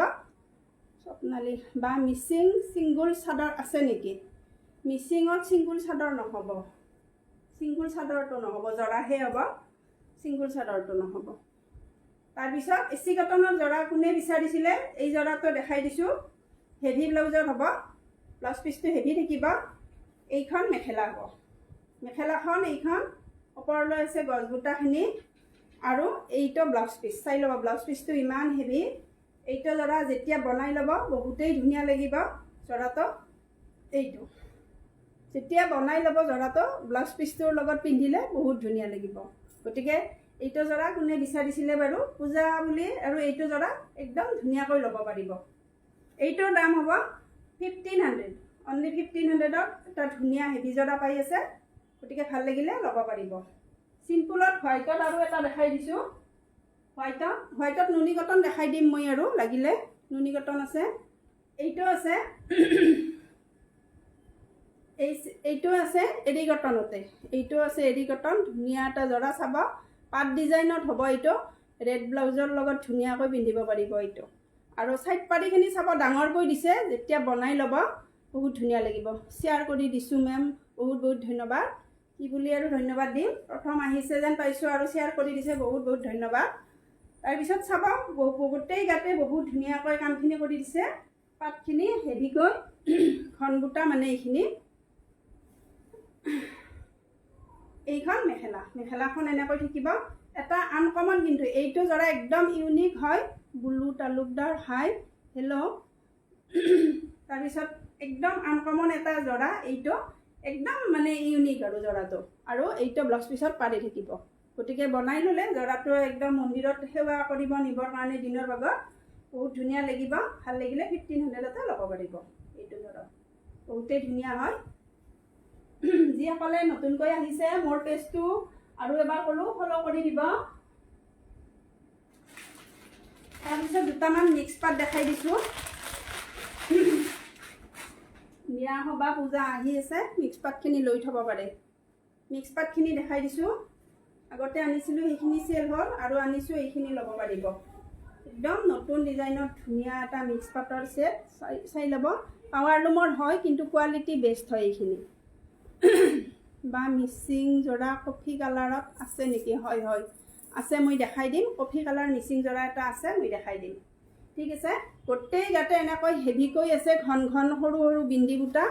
স্বপ্নালী বা, মিচিং ছিংগুল চাদৰ আছে নেকি? মিচিঙত ছিংগুল চাদৰ নহ'ব। ছিংগুল চাদৰটো নহ'ব, জৰাহে হ'ব, ছিংগুল চাদৰটো নহ'ব। তাৰপিছত এচি কটনৰ জৰা কোনে বিচাৰিছিলে? এই জৰাটো দেখাই দিছোঁ। হেভি ব্লাউজৰ হ'ব, ব্লাউজ পিচটো হেভি থাকিব। এইখন মেখেলা হ'ব। মেখেলাখন এইখন, ওপৰলৈ আছে গছ বুটাখিনি আৰু এইটো ব্লাউজ পিচ চাই ল'ব। ব্লাউজ পিচটো ইমান হেভি। এইটো জৰা যেতিয়া বনাই ল'ব, বহুতেই ধুনীয়া লাগিব জৰাটো। এইটো যেতিয়া বনাই ল'ব জৰাটো, ব্লাউজ পিচটোৰ লগত পিন্ধিলে বহুত ধুনীয়া লাগিব। গতিকে এইটো জৰা কোনে বিচাৰিছিলে বাৰু পূজা বুলি? আৰু এইটো জৰা একদম ধুনীয়াকৈ ল'ব পাৰিব। এইটোৰ দাম হ'ব 1500 অনলি। 1500ত এটা ধুনীয়া হেভি জৰা পাই আছে। গতিকে ভাল লাগিলে ল'ব পাৰিব। চিম্পুলত হোৱাইটত আৰু এটা দেখাই দিছোঁ। হোৱাইটত হোৱাইটত নুনি কটন দেখাই দিম মই। আৰু লাগিলে নুনি কটন আছে। এইটো আছে, এইটো আছে এৰী কটনতে। এইটো আছে এৰী কটন, ধুনীয়া এটা জৰা চাব। পাট ডিজাইনত হ'ব এইটো। ৰেড ব্লাউজৰ লগত ধুনীয়াকৈ পিন্ধিব পাৰিব এইটো। আৰু চাইড পাৰিখিনি চাব, ডাঙৰকৈ দিছে। যেতিয়া বনাই ল'ব, বহুত ধুনীয়া লাগিব। শ্বেয়াৰ কৰি দিছোঁ মেম, বহুত বহুত ধন্যবাদ। কি বুলি আৰু ধন্যবাদ দিম। প্ৰথম আহিছে যেন পাইছোঁ আৰু শ্বেয়াৰ কৰি দিছে, বহুত বহুত ধন্যবাদ। তাৰপিছত চাব, গোটেই গাতে বহুত ধুনীয়াকৈ কামখিনি কৰি দিছে। পাতখিনি হেভিকৈ ঘন বুটা, মানে এইখিনি। এইখন মেখেলা, মেখেলাখন এনেকৈ থাকিব। এটা আনকমন কিন্তু এইটো যোৰা, একদম ইউনিক হয়। বুলু তালুকদাৰ, হাই, হেল্ল'। তাৰপিছত একদম আনকমন এটা যোৰা এইটো, একদম মানে ইউনিক আৰু যোৰাটো। আৰু এইটো ব্লাউজ পিছত পাৰি থাকিব। গতিকে বনাই ল'লে যোৰাটো একদম মন্দিৰত সেৱা কৰিব নিবৰ কাৰণে দিনৰ ভাগত বহুত ধুনীয়া লাগিব। ভাল লাগিলে 1500তে ল'ব পাৰিব। এইটো যোৰা বহুতেই ধুনীয়া হয়। যিসকলে নতুনকৈ আহিছে মোৰ পেজটো, আৰু এবাৰ ক'লোঁ, ফ'ল' কৰি দিব। তাৰপিছত দুটামান মিক্স পাত দেখাই দিছোঁ। বিয়া সভা পূজা আহি আছে, মিক্স পাতখিনি লৈ থ'ব পাৰে। মিক্স পাতখিনি দেখাই দিছোঁ। আগতে আনিছিলোঁ, সেইখিনি চেল হ'ল, আৰু আনিছোঁ, এইখিনি ল'ব পাৰিব। একদম নতুন ডিজাইনত ধুনীয়া এটা মিক্স পাটৰ ছেট, চাই চাই ল'ব। পাৱাৰ লুমৰ হয়, কিন্তু কোৱালিটি বেষ্ট হয় এইখিনি। বা, মিচিং যোৰা কফি কালাৰত আছে নেকি? হয় হয়, আছে, মই দেখাই দিম। কফি কালাৰ মিচিং যোৰা এটা আছে, মই দেখাই দিম। ঠিক আছে। গোটেই গাতে এনেকৈ হেভিকৈ আছে ঘন ঘন সৰু সৰু বিন্দি বুটা।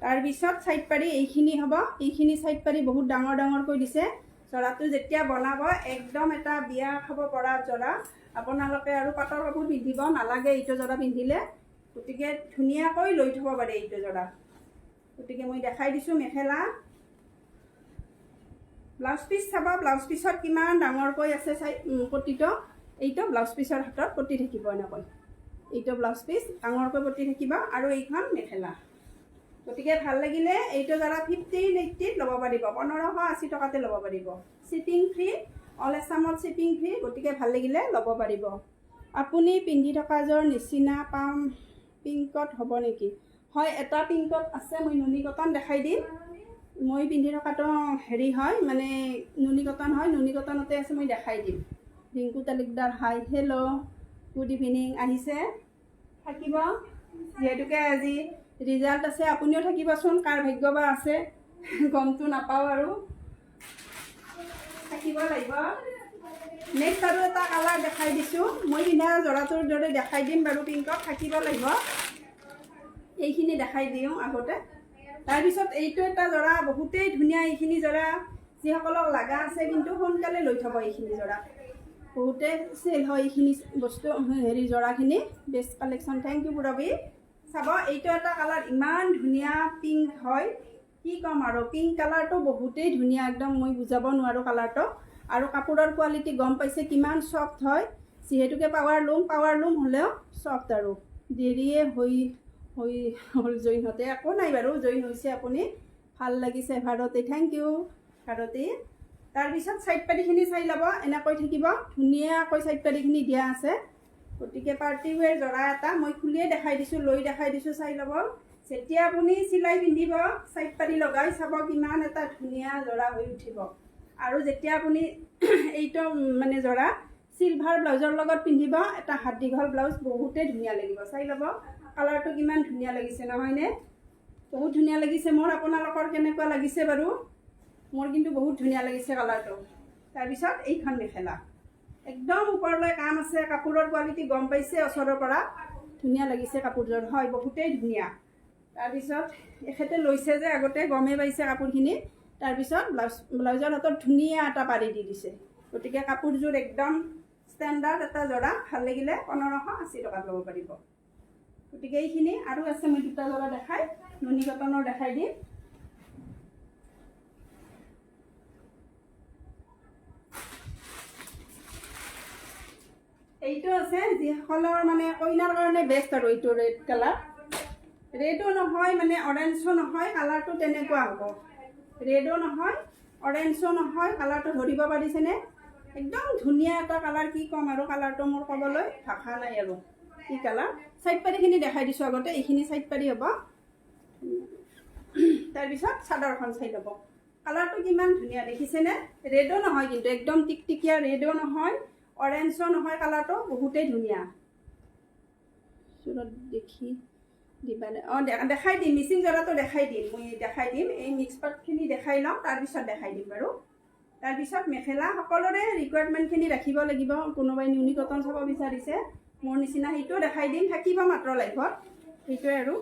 তাৰপিছত চাইড পাৰি এইখিনি হ'ব। এইখিনি চাইড পাৰি বহুত ডাঙৰ ডাঙৰকৈ দিছে। যোৰাটো যেতিয়া বনাব, একদম এটা বিয়া খাব পৰা যোৰা। আপোনালোকে আৰু পাটৰ কাপোৰ পিন্ধিব নালাগে এইটো যোৰা পিন্ধিলে। গতিকে ধুনীয়াকৈ লৈ থ'ব পাৰে এইটো যোৰা। গতিকে মই দেখাই দিছোঁ মেখেলা। ব্লাউজ পিচ চাব, ব্লাউজ পিচত কিমান ডাঙৰকৈ আছে চাই পটিটো। এইটো ব্লাউজ পিচৰ হাতত পটি থাকিব এনেকৈ। এইটো ব্লাউজ পিচ ডাঙৰকৈ পটি থাকিব আৰু এইখন মেখেলা। গতিকে ভাল লাগিলে এইটো যোৰা 1580ত ল'ব পাৰিব, 1580 টকাতে ল'ব পাৰিব। শ্বিপিং ফ্ৰী, অল এছামত শ্বিপিং ফ্ৰী। গতিকে ভাল লাগিলে ল'ব পাৰিব। আপুনি পিন্ধি থকাযোৰ নিচিনা পাম পিংকত হ'ব নেকি? হয়, এটা পিংকত আছে, মই নুনি কটন দেখাই দিম। মই পিন্ধি থকাটো হেৰি হয়, মানে নুনি কটন হয়, নুনি কটনতে আছে, মই দেখাই দিম। ৰিংকু তালুকদাৰ, হাই, হেল্ল', গুড ইভিনিং। আহিছে, থাকিব। যিহেতুকে আজি ৰিজাল্ট আছে, আপুনিও থাকিবচোন। কাৰ ভাগ্য বা আছে গমটো নাপাওঁ আৰু, থাকিব লাগিব। নেক্সট আৰু এটা কালাৰ দেখাই দিছোঁ। মই পিন্ধা যোৰাটোৰ দৰে দেখাই দিম বাৰু পিংকত, থাকিব লাগিব। এইখিনি দেখাই দিওঁ আগতে। তাৰপিছত এইটো এটা যোৰা বহুতেই ধুনীয়া। এইখিনি যোৰা যিসকলক লগা আছে কিন্তু সোনকালে লৈ থ'ব। এইখিনি যোৰা বহুতে চেল হয়, এইখিনি বস্তু, হেৰি যোৰাখিনি। Best collection, thank U Purabi. চাব, এইটো এটা কালাৰ ইমান ধুনীয়া পিংক হয়, কি ক'ম আৰু। পিংক কালাৰটো বহুতেই ধুনীয়া, একদম মই বুজাব নোৱাৰোঁ কালাৰটো। আৰু কাপোৰৰ কোৱালিটি গম পাইছে কিমান ছফ্ট হয়। যিহেতুকে পাৱাৰ লুম, পাৱাৰ লুম হ'লেও ছফ্ট। আৰু দেৰিয়ে হৈ হৈ হ'ল জইন হওঁতে, একো নাই বাৰু, জইন হৈছে আপুনি, ভাল লাগিছে। Bharati, thank U Bharati. তাৰপিছত চাইড পাতিখিনি চাই ল'ব, এনেকৈ থাকিব। ধুনীয়াকৈ চাইড পাতিখিনি দিয়া আছে। গতিকে পাৰ্টি ৱেৰ যোৰা এটা মই খুলিয়ে দেখাই দিছোঁ, লৈ দেখাই দিছোঁ, চাই ল'ব। যেতিয়া আপুনি চিলাই পিন্ধিব চাইড পাতি লগাই, চাব কিমান এটা ধুনীয়া যোৰা হৈ উঠিব। আৰু যেতিয়া আপুনি এইটো মানে যোৰা চিলভাৰ ব্লাউজৰ লগত পিন্ধিব, এটা হাত দীঘল ব্লাউজ, বহুতেই ধুনীয়া লাগিব। চাই ল'ব, কালাৰটো কিমান ধুনীয়া লাগিছে, নহয়নে? বহুত ধুনীয়া লাগিছে মোৰ। আপোনালোকৰ কেনেকুৱা লাগিছে বাৰু? মোৰ কিন্তু বহুত ধুনীয়া লাগিছে কালাৰটো। তাৰপিছত এইখন মেখেলা, একদম ওপৰলৈ কাম আছে। কাপোৰৰ কোৱালিটি গম পাইছে ওচৰৰ পৰা, ধুনীয়া লাগিছে কাপোৰযোৰ। হয়, বহুতেই ধুনীয়া। তাৰপিছত এখেতে লৈছে যে আগতে, গমেই পাইছে কাপোৰখিনি। তাৰপিছত ব্লাউজৰ হাতত ধুনীয়া এটা পাৰি দি দিছে। গতিকে কাপোৰযোৰ একদম ষ্টেণ্ডাৰ্ড এটা যোৰা। ভাল লাগিলে 1580 টকাত ল'ব পাৰিব। গতিকে এইখিনি আৰু আছে, মই দুটা যোৰা দেখাই, নুনি কটনৰ দেখাই দিম। এইটো আছে, যিসকলৰ মানে কইনাৰ কাৰণে বেষ্ট আৰু এইটো ৰেড কালাৰ। ৰেডো নহয়, মানে অৰেঞ্জো নহয়, কালাৰটো তেনেকুৱা হ'ব। ৰেডো নহয়, অৰেঞ্জো নহয়, কালাৰটো ধৰিব পাৰিছেনে? একদম ধুনীয়া এটা কালাৰ, কি ক'ম আৰু, কালাৰটো মোৰ ক'বলৈ ভাষা নাই আৰু কি কালাৰ। চাইড পাৰিখিনি দেখাই দিছোঁ আগতে। এইখিনি চাইড পাৰি হ'ব। তাৰপিছত চাদৰখন চাই ল'ব। কালাৰটো কিমান ধুনীয়া দেখিছেনে? ৰেডো নহয় কিন্তু, একদম টিকটিকীয়া ৰেডো নহয়, অৰেঞ্জো নহয়, কালাৰটো বহুতেই ধুনীয়া। ওচৰত দেখি দিবা? অঁ, দেখাই দিম। মিচিং যোৰাটো দেখাই দিম, মই দেখাই দিম। এই মিক্স পাটখিনি দেখাই লওঁ, তাৰপিছত দেখাই দিম বাৰু। তাৰপিছত মেখেলা। সকলোৰে ৰিকুৱাৰমেণ্টখিনি ৰাখিব লাগিব। কোনোবাই নুনি কটন চাব বিচাৰিছে মোৰ নিচিনা, সেইটোও দেখাই দিম। থাকিব মাত্ৰ লাইভত, সেইটোৱে আৰু।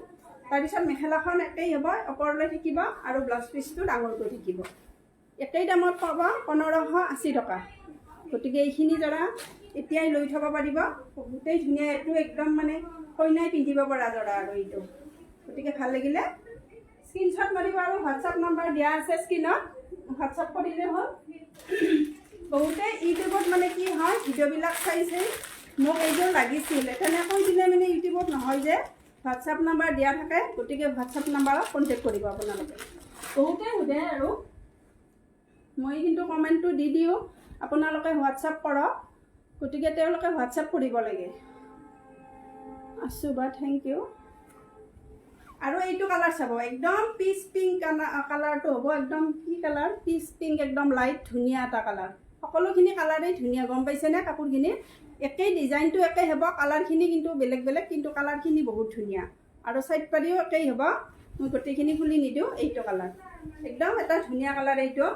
তাৰপিছত মেখেলাখন একেই হ'ব, ওপৰলৈ থাকিব আৰু ব্লাউজ পিচটো ডাঙৰকৈ থাকিব। একেই দামত পাব, 1580 টকা। গতিকে এইখিনি যোৰা এতিয়াই লৈ থ'ব পাৰিব। বহুতেই ধুনীয়া এইটো, একদম মানে কইনাই পিন্ধিব পৰা যোৰা আৰু এইটো। গতিকে ভাল লাগিলে স্ক্ৰীনশ্বট মাৰিব আৰু হোৱাটছআপ নাম্বাৰ দিয়া আছে স্ক্ৰীণত, হোৱাটছআপ কৰিলে হ'ল। বহুতে ইউটিউবত মানে কি হয়, ভিডিঅ'বিলাক চাইছে, মোক এইযোৰ লাগিছিল, তেনেকৈ দিলে মানে ইউটিউবত নহয় যে। হোৱাটছআপ নাম্বাৰ দিয়া থাকে, গতিকে হোৱাটছআপ নাম্বাৰত কণ্টেক্ট কৰিব আপোনালোকে। বহুতে সোধে আৰু মই কিন্তু কমেণ্টটো দি দিওঁ, আপোনালোকে হোৱাটছআপ কৰক। গতিকে তেওঁলোকে হোৱাটছআপ কৰিব লাগে। আছোঁ বা, thank U. আৰু এইটো কালাৰ চাব, একদম পিচ পিংক কালাৰটো হ'ব। একদম কি কালাৰ? পিচ পিংক, একদম লাইট ধুনীয়া এটা কালাৰ। সকলোখিনি কালাৰেই ধুনীয়া, গম পাইছেনে? কাপোৰখিনিৰ একেই ডিজাইনটো একেই হ'ব, কালাৰখিনি কিন্তু বেলেগ বেলেগ, কিন্তু কালাৰখিনি বহুত ধুনীয়া। আৰু চাইড পাৰিও একেই হ'ব। মই গোটেইখিনি খুলি নিদিওঁ। এইটো কালাৰ একদম এটা ধুনীয়া কালাৰ এইটো।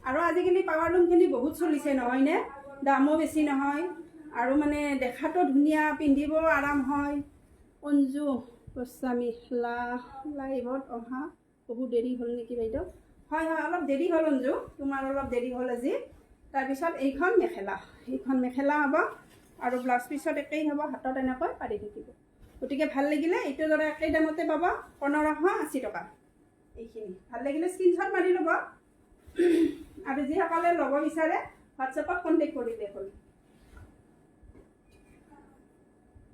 আৰু আজিকালি পাৱাৰ লুমখিনি বহুত চলিছে, নহয়নে? দামো বেছি নহয় আৰু মানে দেখাতো ধুনীয়া, পিন্ধিবও আৰাম হয়। অঞ্জু গোস্বামী, লাইভত অহা বহুত দেৰি হ'ল নেকি বাইদেউ? হয় হয়, অলপ দেৰি হ'ল অঞ্জু, তোমাৰ অলপ দেৰি হ'ল আজি। তাৰপিছত এইখন মেখেলা, এইখন মেখেলা হ'ব আৰু ব্লাউজ পিছত একেই হ'ব, হাতত এনেকৈ পাৰি থাকিব। গতিকে ভাল লাগিলে এইটো ধৰা একেই দামতে পাব, 1580 টকা। এইখিনি ভাল লাগিলে স্ক্ৰীনশ্বট মাৰি ল'ব আৰু যিসকলে ল'ব বিচাৰে হোৱাটছএপত কণ্টেক্ট কৰিলে হ'ল।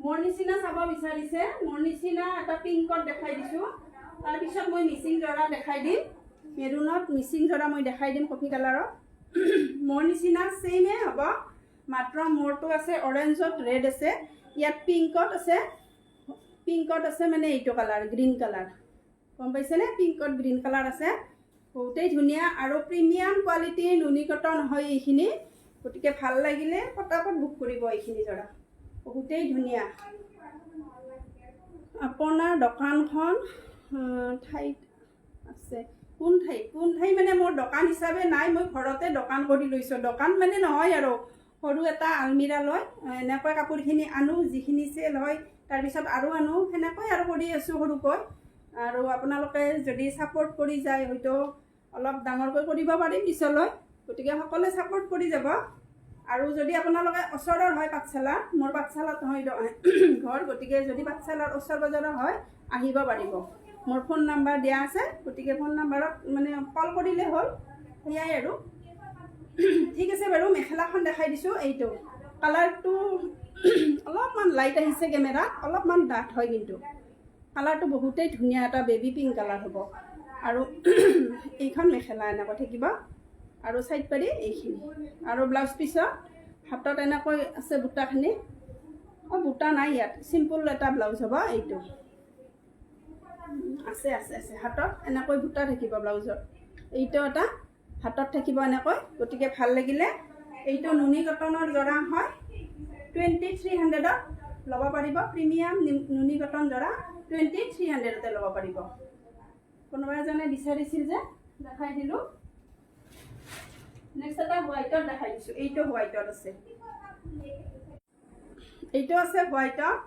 মোৰ নিচিনা চাব বিচাৰিছে, মোৰ নিচিনা এটা পিংকত দেখাই দিছোঁ। তাৰপিছত মই মিচিং যোৰা দেখাই দিম। মেৰুনত মিচিং যোৰা মই দেখাই দিম, কফি কালাৰত। মোৰ নিচিনা ছেইমে হ'ব, মাত্ৰ মোৰটো আছে অৰেঞ্জত ৰেড আছে, ইয়াত পিংকত আছে। পিংকত আছে মানে এইটো কালাৰ, গ্ৰীণ কালাৰ, গম পাইছেনে? পিংকত গ্ৰীণ কালাৰ আছে। বহুতেই ধুনীয়া আৰু প্ৰিমিয়াম কোৱালিটিৰ নুনি কটন হয় এইখিনি। গতিকে ভাল লাগিলে পটাপট বুক কৰিব। এইখিনি যোৰা বহুতেই ধুনীয়া। আপোনাৰ দোকানখন ঠাইত আছে? কোন ঠাই? কোন ঠাই মানে মোৰ দোকান হিচাপে নাই, মই ঘৰতে দোকান কৰি লৈছোঁ। দোকান মানে নহয় আৰু, সৰু এটা আলমিৰা লৈ এনেকৈ কাপোৰখিনি আনো, যিখিনি চেল হয় তাৰপিছত আৰু আনো, সেনেকৈ আৰু কৰি আছোঁ সৰুকৈ। আৰু আপোনালোকে যদি ছাপৰ্ট কৰি যায়, হয়তো অলপ ডাঙৰকৈ কৰিব পাৰিম পিছলৈ। গতিকে সকলোৱে ছাপৰ্ট কৰি যাব। আৰু যদি আপোনালোকে ওচৰৰ হয় পাঠশালা, মোৰ পাঠশালাত হয় ঘৰ, গতিকে যদি পাঠশালাৰ ওচৰ পাজৰৰ হয়, আহিব পাৰিব। মোৰ ফোন নাম্বাৰ দিয়া আছে, গতিকে ফোন নাম্বাৰত মানে কল কৰিলে হ'ল, সেয়াই আৰু। ঠিক আছে বাৰু, মেখেলাখন দেখাই দিছোঁ। এইটো কালাৰটো অলপমান লাইট আহিছে কেমেৰাত, অলপমান ডাঠ হয়, কিন্তু কালাৰটো বহুতেই ধুনীয়া এটা বেবী পিংক কালাৰ হ'ব। আৰু এইখন মেখেলা এনেকৈ থাকিব আৰু চাইড পাৰি এইখিনি। আৰু ব্লাউজ পিছত হাতত এনেকৈ আছে বুটাখিনি। অঁ, বুটা নাই ইয়াত, চিম্পুল এটা ব্লাউজ হ'ব এইটো। আছে আছে আছে, হাতত এনেকৈ বুটা থাকিব ব্লাউজত। এইটো এটা হাতত থাকিব এনেকৈ। গতিকে ভাল লাগিলে এইটো নুনি কটনৰ যোৰা হয়, 2300ত ল'ব পাৰিব। প্ৰিমিয়াম নুনি কটন যোৰা 2300তে ল'ব পাৰিব। কোনোবা এজনে বিচাৰিছিল যে, দেখাই দিলোঁ। নেক্সট এটা হোৱাইটত দেখাই দিছোঁ। এইটো হোৱাইটত আছে, এইটো আছে হোৱাইটত।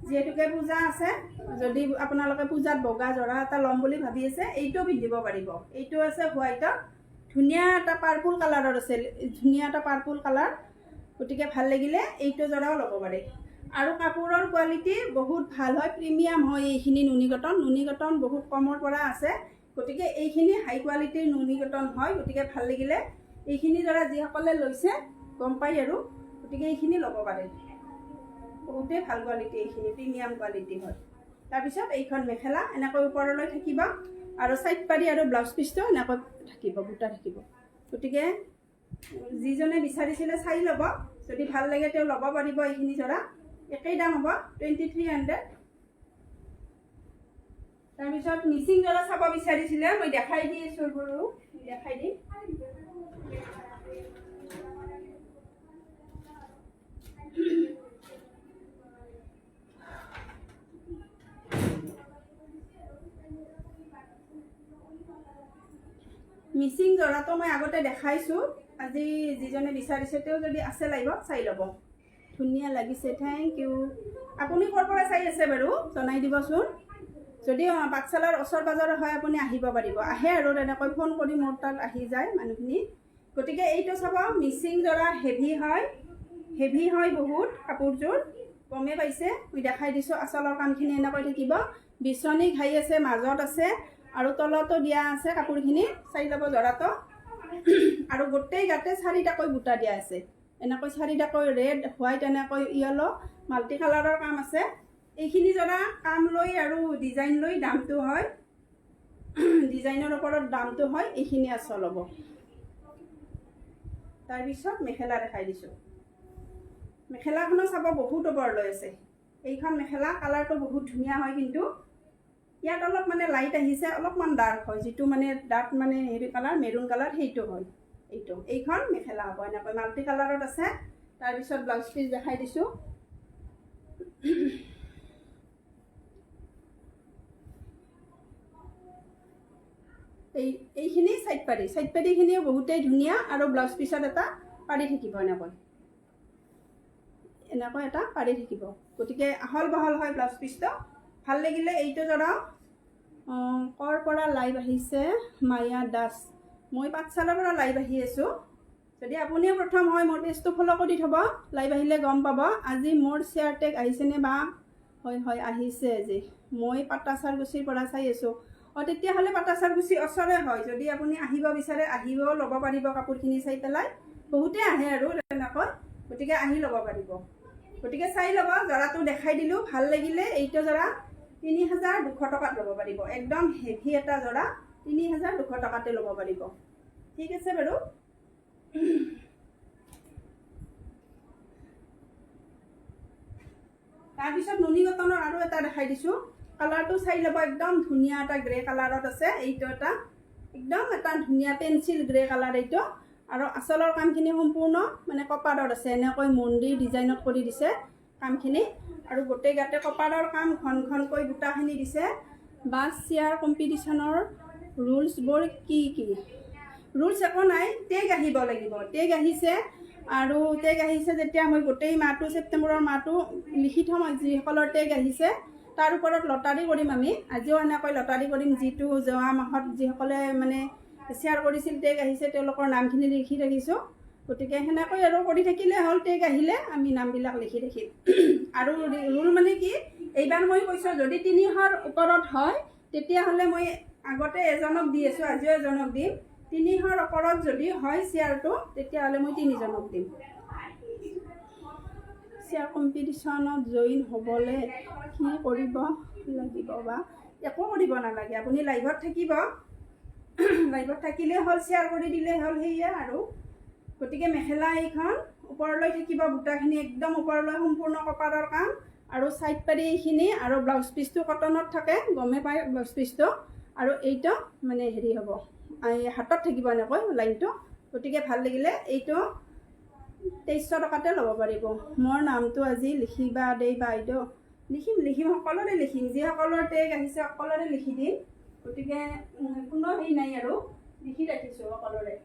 যিহেতুকে পূজা আছে, যদি আপোনালোকে পূজাত বগা যোৰা এটা ল'ম বুলি ভাবি আছে, এইটো পিন্ধিব পাৰিব। এইটো আছে হোৱাইটত, ধুনীয়া এটা পাৰ্পুল কালাৰৰ আছে, ধুনীয়া এটা পাৰ্পুল কালাৰ। গতিকে ভাল লাগিলে এইটো যোৰাও ল'ব পাৰে। আৰু কাপোৰৰ কোৱালিটি বহুত ভাল হয়, প্ৰিমিয়াম হয় এইখিনি নুনি কটন। নুনি কটন বহুত কমৰ পৰা আছে, গতিকে এইখিনি হাই কোৱালিটিৰ নুনি কটন হয়। গতিকে ভাল লাগিলে এইখিনি যোৰা যিসকলে লৈছে গম পায় আৰু, গতিকে এইখিনি ল'ব পাৰে। বহুতেই ভাল কোৱালিটি এইখিনি, প্ৰিমিয়াম কোৱালিটি হয়। তাৰপিছত এইখন মেখেলা এনেকৈ ওপৰলৈ থাকিব আৰু চাইড পাৰি আৰু ব্লাউজ পিচটো এনেকৈ থাকিব, বুটা থাকিব। গতিকে যিজনে বিচাৰিছিলে চাই ল'ব, যদি ভাল লাগে তেওঁ ল'ব পাৰিব। এইখিনি যোৰা একেই দাম হ'ব, 2300। তাৰপিছত মিচিং যোৰা চাব বিচাৰিছিলে, মই দেখাই দি আছোঁ বাৰু, দেখাই দিম। মিচিং যোৰাটো মই আগতে দেখাইছোঁ। আজি যিজনে বিচাৰিছে, তেওঁ যদি আছে লাইভত, চাই ল'ব। ধুনীয়া লাগিছে, thank U. আপুনি ক'ৰ পৰা চাই আছে বাৰু জনাই দিবচোন। যদি পাঠশালাৰ ওচৰ পাজৰৰ হয়, আপুনি আহিব পাৰিব। আহে আৰু তেনেকৈ ফোন কৰি মোৰ তাত আহি যায় মানুহখিনি। গতিকে এইটো চাব, মিচিং যোৰা, হেভি হয়, হেভি হয় বহুত কাপোৰযোৰ, গমেই পাইছে। মই দেখাই দিছোঁ, আচলৰ কামখিনি এনেকৈ থাকিব। বিচনী ঘাই আছে, মাজত আছে আৰু তলতো দিয়া আছে কাপোৰখিনি। চাই ল'ব যোৰাটো। আৰু গোটেই গাতে চাৰিটাকৈ বুটা দিয়া আছে এনেকৈ, চাৰিটাকৈ, ৰেড, হোৱাইট, এনেকৈ য়েল', মাল্টি কালাৰৰ কাম আছে। এইখিনি যোৰা কাম লৈ আৰু ডিজাইন লৈ দামটো হয়, ডিজাইনৰ ওপৰত দামটো হয়। এইখিনি আচল হ'ব। তাৰপিছত মেখেলা দেখাই দিছোঁ। মেখেলাখনো চাব, বহুত ওপৰ লৈ আছে এইখন মেখেলা। কালাৰটো বহুত ধুনীয়া হয়, কিন্তু ইয়াত অলপ মানে লাইট আহিছে, অলপমান ডাৰ্ক হয়। যিটো মানে ডাৰ্ক মানে হেৰি কালাৰ, মেৰুণ কালাৰ, সেইটো হয় এইটো। এইখন মেখেলা হ'ব, এনেকৈ মাল্টি কালাৰত আছে। তাৰপিছত ব্লাউজ পিচ দেখাই দিছোঁ। এইখিনি চাইড পাৰি, চাইড পাৰিখিনিও বহুতেই ধুনীয়া। আৰু ব্লাউজ পিছত এটা পাৰি থাকিব, এনেকৈ এনেকৈ এটা পাৰি থাকিব। গতিকে আহল বহল হয় ব্লাউজ পিচটো। ভাল লাগিলে এইটো যোৰাও। ক'ৰ পৰা লাইভ আহিছে? মায়া দাস, মই পাঠশালাৰ পৰা লাইভ আহি আছোঁ। যদি আপুনিও প্ৰথম হয়, মোৰ পেজটো ফ'ল' কৰি থ'ব, লাইভ আহিলে গম পাব। আজি মোৰ শ্বেয়াৰ টেগ আহিছেনে বা? হয় হয় আহিছে আজি। মই পাটাচাৰকুচিৰ পৰা চাই আছোঁ। অঁ, তেতিয়াহ'লে পাটাচাৰকুচি ওচৰে হয়। যদি আপুনি আহিব বিচাৰে, আহিব ল'ব পাৰিব কাপোৰখিনি চাই পেলাই। বহুতে আহে আৰু তেনেকৈ, গতিকে আহি ল'ব পাৰিব। গতিকে চাই ল'ব, যোৰাটো দেখাই দিলোঁ। ভাল লাগিলে এইটো যোৰা 3200 টকাত ল'ব পাৰিব। একদম হেভি এটা যোৰা, 3200 টকাতে ল'ব পাৰিব। ঠিক আছে বাৰু। তাৰপিছত নুনি কটনৰ আৰু এটা দেখাই দিছোঁ। কালাৰটো চাই ল'ব, একদম ধুনীয়া এটা গ্ৰে কালাৰত আছে এইটো। এটা একদম এটা ধুনীয়া পেঞ্চিল গ্ৰে কালাৰ এইটো। আৰু আচলৰ কামখিনি সম্পূৰ্ণ মানে কপাৰত আছে, এনেকৈ মন্দিৰ ডিজাইনত কৰি দিছে কামখিনি। আৰু গোটেই গাতে কপাৰৰ কাম, ঘন ঘনকৈ বুটাখিনি দিছে। বাছ, শ্বেয়াৰ কম্পিটিশ্যনৰ ৰুলছবোৰ কি কি? ৰুলছ একো নাই, টেগ আহিব লাগিব। টেগ আহিছে আৰু টেগ আহিছে যেতিয়া মই গোটেই মাহটো, ছেপ্টেম্বৰৰ মাহটো লিখি থ'ম যিসকলৰ টেগ আহিছে। তাৰ ওপৰত লটাৰী কৰিম আমি। আজিও এনেকৈ লটাৰী কৰিম। যিটো যোৱা মাহত যিসকলে মানে শ্বেয়াৰ কৰিছিল, টেগ আহিছে, তেওঁলোকৰ নামখিনি লিখি ৰাখিছোঁ। গতিকে সেনেকৈ আৰু কৰি থাকিলে হ'ল। টেগ আহিলে আমি নামবিলাক লিখি ৰাখিম। আৰু ৰুল মানে কি, এইবাৰ মই কৈছোঁ, যদি 300ৰ ওপৰত হয়, তেতিয়াহ'লে মই আগতে এজনক দি আছোঁ, আজিও এজনক দিম। 300ৰ ওপৰত যদি হয় শ্বেয়াৰটো, তেতিয়াহ'লে মই তিনিজনক দিম। শ্বেয়াৰ কম্পিটিশ্যনত জইন হ'বলৈ কি কৰিব লাগিব বা? একো কৰিব নালাগে, আপুনি লাইভত থাকিব, লাইভত থাকিলেই হ'ল, শ্বেয়াৰ কৰি দিলেই হ'ল, সেয়া আৰু। গতিকে মেখেলা এইখন, ওপৰলৈ থাকিব বুটাখিনি, একদম ওপৰলৈ সম্পূৰ্ণ কপাৰৰ কাম আৰু চাইড পাৰি এইখিনি। আৰু ব্লাউজ পিচটো কটনত থাকে, গমেই পায় ব্লাউজ পিচটো। আৰু এইটো মানে হেৰি হ'ব, এই হাতত থাকিব এনেকৈ লাইনটো। গতিকে ভাল লাগিলে এইটো 2300 টকাতে ল'ব পাৰিব। মোৰ নামটো আজি লিখিবা দেই বাইদেউ। লিখিম, লিখিম, সকলোৰে লিখিম। যিসকলৰ টেগ আহিছে সকলোৰে লিখি দিম। গতিকে কোনো হেৰি নাই আৰু, লিখি ৰাখিছোঁ সকলোৰে।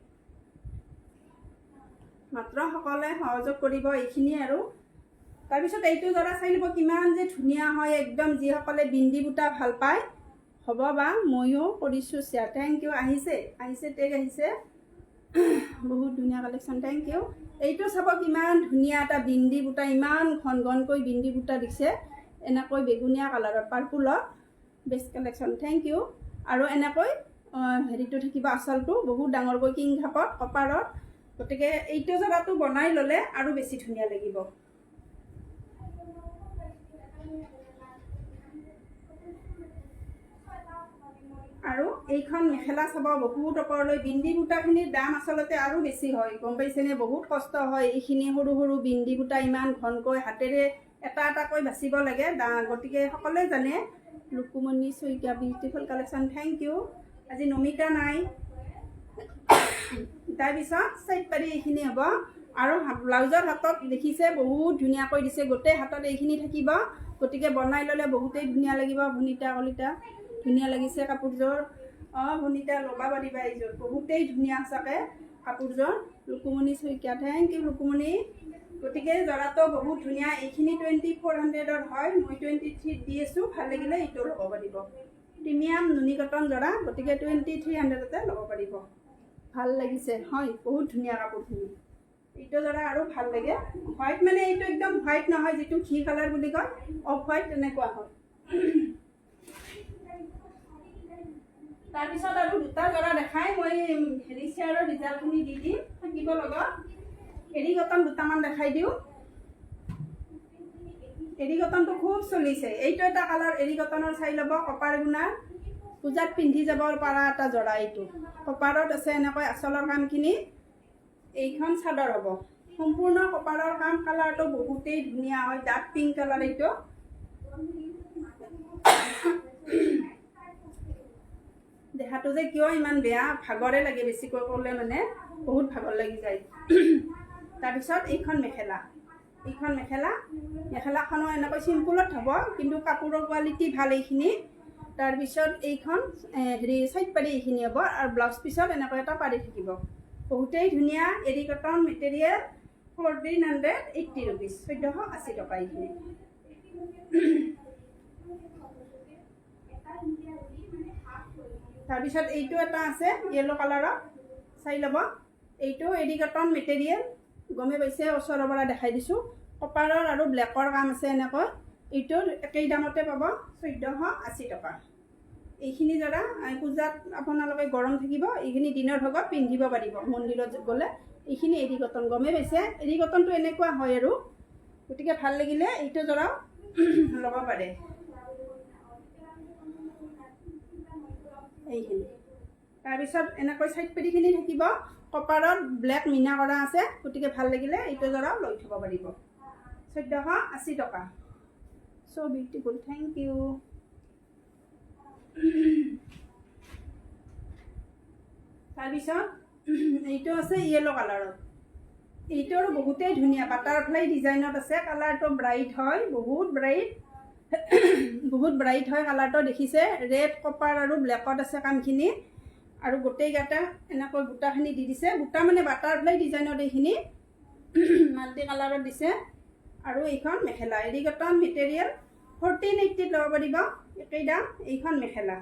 মাত্ৰ সকলোৱে সহযোগ কৰিব, এইখিনিয়ে আৰু। তাৰপিছত এইটো যোৰা চাই ল'ব, কিমান যে ধুনীয়া হয় একদম। যিসকলে বিন্দি বুটা ভাল পায়। হ'ব বা, ময়ো কৰিছোঁ শ্বেয়াৰ। Thank U. আহিছে, আহিছে, টেগ আহিছে। বহুত ধুনীয়া কালেকশ্যন, thank U. এইটো চাব, কিমান ধুনীয়া এটা বিন্দি বুটা, ইমান ঘন ঘনকৈ বিন্দি বুটা দিছে এনেকৈ, বেগুনীয়া কালাৰত, পাৰ্পুলত। Best collection, thank U. আৰু এনেকৈ হেৰিটো থাকিব, আচলটো বহুত ডাঙৰকৈ কিং খাপত কপাৰত। গতিকে এইটো যোৰাটো বনাই ল'লে আৰু বেছি ধুনীয়া লাগিব। আৰু এইখন মেখেলা চাব, বহুত ওপৰলৈ বিন্দি বুটাখিনিৰ দাম আচলতে আৰু বেছি হয়, গম পাইছেনে? বহুত কষ্ট হয় এইখিনি সৰু সৰু বিন্দি বুটা ইমান ঘনকৈ হাতেৰে এটা এটাকৈ বাচিব লাগে। গতিকে সকলোৱে জানে। Lukumoni Saikia, beautiful collection, thank U. আজি নমিতা নাই। তাৰপিছত চাইড পাৰি এইখিনি হ'ব। আৰু ব্লাউজৰ হাতত দেখিছে, বহুত ধুনীয়াকৈ দিছে, গোটেই হাতত এইখিনি থাকিব। গতিকে বনাই ল'লে বহুতেই ধুনীয়া লাগিব। ভনিতা কলিতা, ধুনীয়া লাগিছে কাপোৰযোৰ। অঁ ভনিতা, ল'বা পাৰিবা এইযোৰ, বহুতেই ধুনীয়া সঁচাকৈ কাপোৰযোৰ। Lukumoni Saikia, thank U Lukumoni. গতিকে জৰাটো বহুত ধুনীয়া। এইখিনি 2400ৰ হয়, মই 23ত দি আছোঁ। ভাল লাগিলে এইটো ল'ব পাৰিব। প্ৰিমিয়াম নুনি কটন জৰা, গতিকে 2300তে ল'ব পাৰিব। ভাল লাগিছে হয়, বহুত ধুনীয়া কাপোৰখিনি। এইটো জৰা আৰু ভাল লাগে। হোৱাইট মানে এইটো একদম হোৱাইট নহয়, যিটো ঘি কালাৰ বুলি কয়, অফ হোৱাইট তেনেকুৱা হয়। তাৰপিছত আৰু দুটা জৰা দেখাই মই হেৰি শ্বেয়াৰৰ ৰিজাল্টখিনি দি দিম থাকিব লগত। এৰী কটন দুটামান দেখাই দিওঁ। এৰী কটনটো খুব চলিছে। এইটো এটা কালাৰ এৰী কটনৰ চাই ল'ব, কপাৰ গুণাৰ। পূজাত পিন্ধি যাব পৰা এটা জৰা এইটো। কপাৰত আছে এনেকৈ আচলৰ কামখিনি। এইখন চাদৰ হ'ব, সম্পূৰ্ণ কপাৰৰ কাম। কালাৰটো বহুতেই ধুনীয়া হয়, ডাৰ্ক পিংক কালাৰ এইটো। দেহাটো যে কিয় ইমান বেয়া, ভাগৰে লাগে বেছিকৈ ক'লে, মানে বহুত ভাগৰ লাগি যায়। তাৰপিছত এইখন মেখেলা, এইখন মেখেলা, মেখেলাখনো এনেকৈ চিম্পুলত হ'ব, কিন্তু কাপোৰৰ কোৱালিটি ভাল এইখিনি। তাৰপিছত এইখন হেৰি চাইড পাৰি এইখিনি হ'ব আৰু ব্লাউজ পিছত এনেকৈ এটা পাৰি থাকিব। বহুতেই ধুনীয়া এৰী কটন মেটেৰিয়েল, 1480 ৰুপিজ, 1480 টকা এইখিনি। তাৰপিছত এইটো এটা আছে য়েল্ল' কালাৰত, চাই ল'ব। এইটো এৰী কটন মেটেৰিয়েল, গমেই পাইছে, ওচৰৰ পৰা দেখাই দিছোঁ। কপাৰৰ আৰু ব্লেকৰ কাম আছে এনেকৈ। এইটো একেই দামতে পাব, 1480 টকা। এইখিনি জৰা পূজাত আপোনালোকে গৰম থাকিব, এইখিনি দিনৰ ভাগত পিন্ধিব পাৰিব মন্দিৰত গ'লে। এইখিনি এৰী কটন, গমেই পাইছে, এৰী কটনটো এনেকুৱা হয় আৰু। গতিকে ভাল লাগিলে এইটো জৰাও ল'ব পাৰে এইখিনি। তাৰপিছত এনেকৈ চাইড পেটিখিনি থাকিব, কপাৰত ব্লেক মিনা কৰা আছে। গতিকে ভাল লাগিলে এইটো জৰাও লৈ থ'ব পাৰিব, 1480 টকা। চ' বিউটিফুল, thank U. তাৰপিছত এইটো আছে য়েল্ল' কালাৰত, এইটো আৰু বহুতেই ধুনীয়া বাটাৰফ্লাই ডিজাইনত আছে। কালাৰটো ব্ৰাইট হয়, বহুত ব্ৰাইট, বহুত ব্ৰাইট হয় কালাৰটো, দেখিছে। ৰেড কপাৰ আৰু ব্লেকত আছে কামখিনি আৰু গোটেইকেইটা এনেকৈ বুটাখিনি দি দিছে। বুটা মানে বাটাৰফ্লাই ডিজাইনত এইখিনি মাল্টি কালাৰত দিছে। আৰু এইখন মেখেলা এৰী কটন মেটেৰিয়েল, 1480ত ল'ব পাৰিব, একেই দাম। এইখন মেখেলা,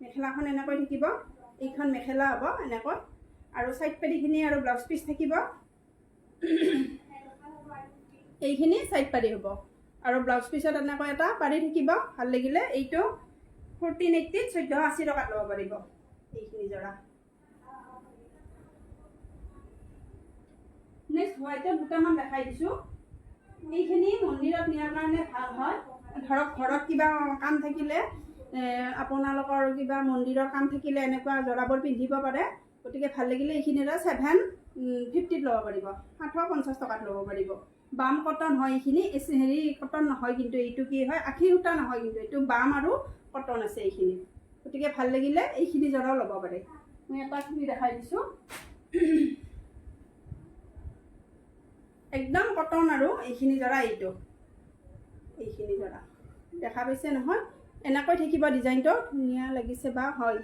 মেখেলাখন এনেকৈ থাকিব, এইখন মেখেলা হ'ব এনেকৈ আৰু চাইড পাৰীখিনি আৰু ব্লাউজ পিচ থাকিব। এইখিনি চাইড পাৰী হ'ব আৰু ব্লাউজ পিছত এনেকৈ এটা পাৰি থাকিব। ভাল লাগিলে এইটো 1480ত, 1480 টকাত ল'ব পাৰিব এইখিনি জৰা। নেক্সট হোৱাইটত দুটামান দেখাই দিছোঁ। এইখিনি মন্দিৰত নিয়াৰ কাৰণে ভাল হয়। ধৰক ঘৰত কিবা কাম থাকিলে, আপোনালোকৰ কিবা মন্দিৰৰ কাম থাকিলে এনেকুৱা জৰাবোৰ পিন্ধিব পাৰে। গতিকে ভাল লাগিলে এইখিনি 750ত ল'ব পাৰিব, 750 টকাত ল'ব পাৰিব। বাম কটন হয় এইখিনি, হেৰি কটন নহয় কিন্তু, এইটো কি হয়, আখি সূতা নহয় কিন্তু, এইটো বাম আৰু কটন আছে এইখিনি। গতিকে ভাল লাগিলে এইখিনি জৰাও ল'ব পাৰে। মই এটা খুলি দেখাই দিছোঁ, একদম কটন আৰু এইখিনি জৰা, এইটো এইখিনি জৰা দেখা পাইছে নহয়, এনেকৈ থাকিব ডিজাইনটো, ধুনীয়া লাগিছে বা হয়।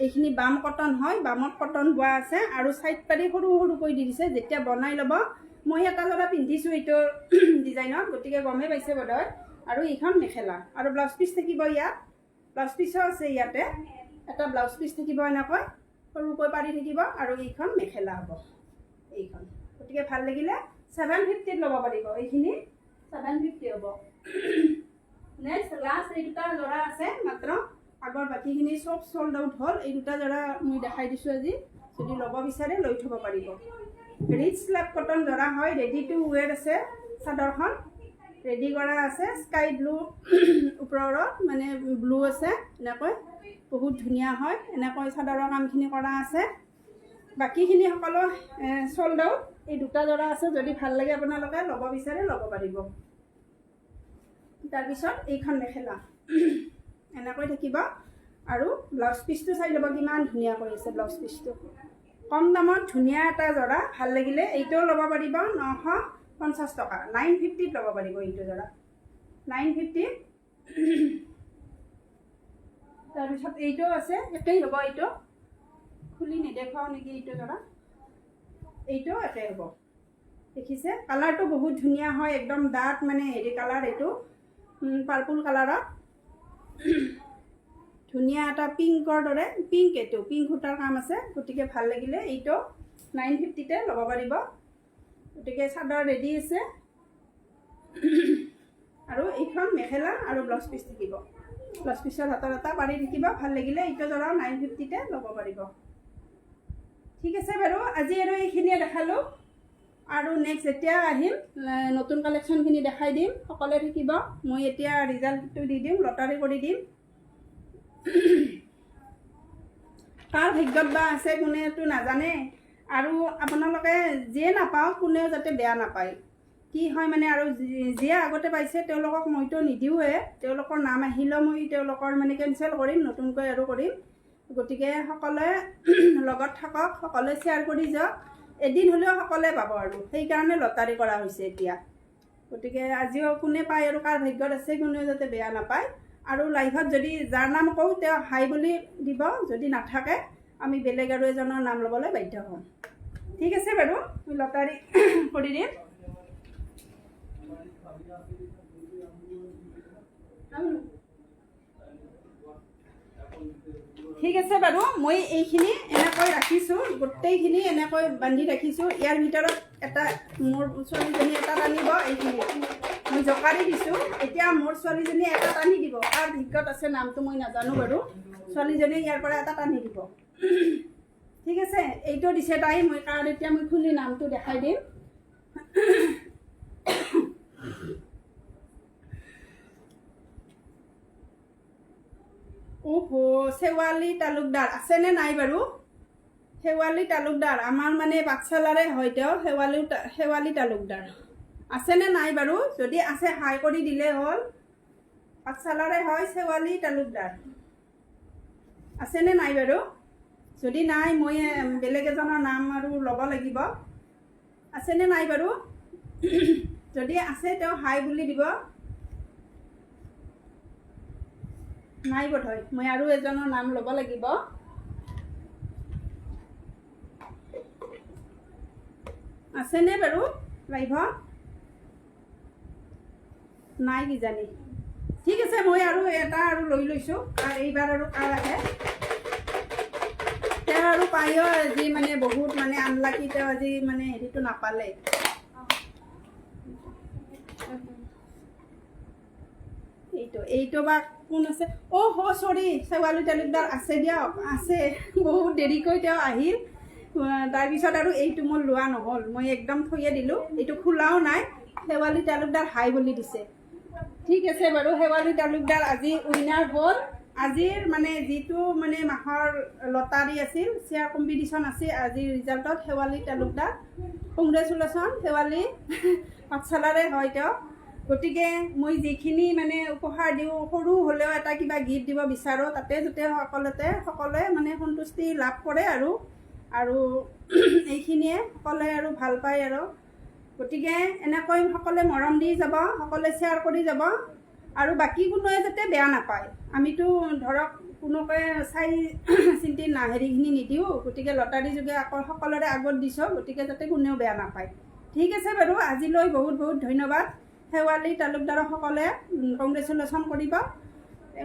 এইখিনি বাম কটন হয়, বামত কটন বোৱা আছে আৰু চাইড পাৰি সৰু সৰুকৈ দি দিছে। যেতিয়া বনাই ল'ব, মই এটা জৰা পিন্ধিছোঁ এইটো ডিজাইনত, গতিকে গমেই পাইছে বোধহয়। আৰু এইখন মেখেলা আৰু ব্লাউজ পিচ থাকিব ইয়াত, ব্লাউজ পিচো আছে ইয়াতে, এটা ব্লাউজ পিচ থাকিব এনেকৈ সৰুকৈ পাৰি থাকিব। আৰু এইখন মেখেলা হ'ব এইখন। গতিকে ভাল লাগিলে 750ত ল'ব পাৰিব, এইখিনি 750 হ'ব। নেক্সট লাষ্ট এই দুটা জৰা আছে মাত্ৰ, আগৰ বাকীখিনি চব চল্ড আউট হ'ল। এই দুটা জৰা মই দেখাই দিছোঁ আজি, যদি ল'ব বিচাৰে লৈ থ'ব পাৰিব। ৰিচ স্লেব কটন জৰা হয়, ৰেডি টু ৱেৰ আছে, চাদৰখন ৰেডি কৰা আছে। স্কাই ব্লু ওপৰত মানে ব্লু আছে এনেকৈ, বহুত ধুনীয়া হয়। এনেকৈ চাদৰৰ কামখিনি কৰা আছে। বাকীখিনি সকলো চল্ড আউট, এই দুটা জৰা আছে, যদি ভাল লাগে আপোনালোকে ল'ব বিচাৰে ল'ব পাৰিব। তাৰপিছত এইখন মেখেলা এনেকৈ থাকিব আৰু ব্লাউজ পিচটো চাই ল'ব কিমান ধুনীয়া কৰি আছে ব্লাউজ পিচটো। কম দামত ধুনীয়া এটা জৰা, ভাল লাগিলে এইটোও ল'ব পাৰিব, 950 টকা, 950ত ল'ব পাৰিব এইটো জৰা, 950। তাৰপিছত এইটো আছে, একেই হ'ব। এইটো খুলি নেদেখুৱাওঁ নেকি? এইটো যোৰা, এইটো একেই হ'ব। দেখিছে, কালাৰটো বহুত ধুনীয়া হয়, একদম ডাঠ মানে হেৰি কালাৰ এইটো, পাৰ্পুল কালাৰত ধুনীয়া এটা পিংকৰ দৰে পিংক। এইটো পিংক সূতাৰ কাম আছে। গতিকে ভাল লাগিলে এইটো 950তে ল'ব পাৰিব। গতিকে চাদৰ ৰেডি আছে আৰু এইখন মেখেলা আৰু ব্লাউজ পিচ থাকিব। ব্লাউজ পিচৰ হাতত এটা পাৰি থাকিব। ভাল লাগিলে এইটো যোৰাও 950তে ল'ব পাৰিব। ঠিক আছে বাৰু, আজি আৰু এইখিনিয়ে দেখালোঁ। আৰু নেক্সট যেতিয়া আহিম, নতুন কালেকশ্যনখিনি দেখাই দিম। সকলোৱে থাকিব। মই এতিয়া ৰিজাল্টটো দি দিম, লটাৰী কৰি দিম। কাৰ ভাগ্যত বা আছে কোনেতো নাজানে। আৰু আপোনালোকে যিয়ে নাপাওক, কোনেও যাতে বেয়া নাপায়। কি হয় মানে, আৰু যিয়ে আগতে পাইছে তেওঁলোকক মইতো নিদিওঁৱে। তেওঁলোকৰ নাম আহিলেও মই তেওঁলোকৰ মানে কেঞ্চেল কৰিম, নতুনকৈ আৰু কৰিম। গতিকে সকলোৱে লগত থাকক, সকলোৱে শ্বেয়াৰ কৰি যাওক। এদিন হ'লেও সকলোৱে পাব আৰু সেইকাৰণে লটাৰী কৰা হৈছে এতিয়া। গতিকে আজিও কোনে পায় আৰু কাৰ ভাগ্যত আছে, কোনেও যাতে বেয়া নাপায়। আৰু লাইভত যদি যাৰ নাম কওঁ, তেওঁ হাই বুলি দিব। যদি নাথাকে, আমি বেলেগ আৰু এজনৰ নাম ল'বলৈ বাধ্য হ'ম। ঠিক আছে বাৰু, মই লটাৰী কৰি দিম। ঠিক আছে বাৰু, মই এইখিনি এনেকৈ ৰাখিছোঁ, গোটেইখিনি এনেকৈ বান্ধি ৰাখিছোঁ। ইয়াৰ ভিতৰত এটা মোৰ ছোৱালীজনী এটা টানিব। এইখিনি মই জোকাৰি দিছোঁ। এতিয়া মোৰ ছোৱালীজনীয়ে এটা টানি দিব। কাৰ ভাগ্যত আছে নামটো মই নাজানো বাৰু, ছোৱালীজনীয়ে ইয়াৰ পৰা এটা টানি দিব। ঠিক আছে, এইটো দিছে তাই। মই কাৰ এতিয়া মই খুলি নামটো দেখাই দিম। অহ, শেৱালি তালুকদাৰ আছেনে নাই বাৰু? শেৱালি তালুকদাৰ আমাৰ মানে পাঠশালাৰে হয় তেওঁ। শেৱালি তালুকদাৰ আছেনে নাই বাৰু? যদি আছে, হাই কৰি দিলেই হ'ল। পাঠশালাৰে হয় শেৱালি তালুকদাৰ, আছেনে নাই বাৰু? যদি নাই, মই বেলেগ এজনৰ নাম আৰু ল'ব লাগিব। আছেনে নাই বাৰু? যদি আছে, তেওঁ হাই বুলি দিব। নাই বোধহয়, মই আৰু এজনৰ নাম ল'ব লাগিব। আছেনে বাৰু লাইভত? নাই কিজানি। ঠিক আছে, মই আৰু এটা আৰু লৈ লৈছোঁ। আৰু এইবাৰ আৰু কাৰ আহে তেওঁ আৰু পায়ো। আজি মানে বহুত মানে আনলাকি, তেওঁ আজি মানে হেৰিটো নাপালে। এইটো বা কোন আছে? অ' হ, চৰি, শেৱালি তালুকদাৰ আছে দিয়ক, আছে। বহুত দেৰিকৈ তেওঁ আহিল। তাৰপিছত আৰু এইটো মোৰ লোৱা নহ'ল, মই একদম থৈয়ে দিলোঁ, এইটো খোলাও নাই। শেৱালি তালুকদাৰ হাই বুলি দিছে। ঠিক আছে বাৰু, শেৱালি তালুকদাৰ আজি উইনাৰ হ'ল। আজিৰ মানে যিটো মানে মাহৰ লটাৰী আছিল, শ্বেয়াৰ কম্পিটিশ্যন আছিল, আজিৰ ৰিজাল্টত শেৱালি তালুকদাৰ, কংগ্ৰেচুলেশ্যন শেৱালি। পাঠশালাৰে হয় তেওঁ। গতিকে মই যিখিনি মানে উপহাৰ দিওঁ, সৰু হ'লেও এটা কিবা গিফ্ট দিব বিচাৰোঁ, তাতে যাতে সকলোৱে মানে সন্তুষ্টি লাভ কৰে আৰু এইখিনিয়ে সকলোৱে আৰু ভাল পায় আৰু। গতিকে এনেকৈ সকলোৱে মৰম দি যাব, সকলোৱে শ্বেয়াৰ কৰি যাব আৰু বাকী কোনোৱে যাতে বেয়া নাপায়। আমিতো ধৰক কোনোকে চাই চিন্তি না হেৰিখিনি নিদিওঁ। গতিকে লটাৰী যোগে আকৌ সকলোৰে আগত দিছোঁ, গতিকে যাতে কোনেও বেয়া নাপায়। ঠিক আছে বাৰু, আজিলৈ বহুত বহুত ধন্যবাদ। শেৱালি তালুকদাৰসকলে কংগ্ৰেচুলেশ্যন কৰিব,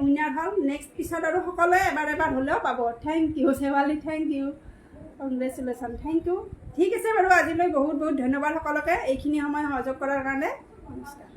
উইনাৰ হ'ল। নেক্সট পিছত আৰু সকলোৱে এবাৰ এবাৰ হ'লেও পাব। Thank you Sewali, thank you, congratulation, thank you. ঠিক আছে বাৰু, আজিলৈ বহুত বহুত ধন্যবাদ সকলোকে এইখিনি সময় সহযোগ কৰাৰ কাৰণে। নমস্কাৰ।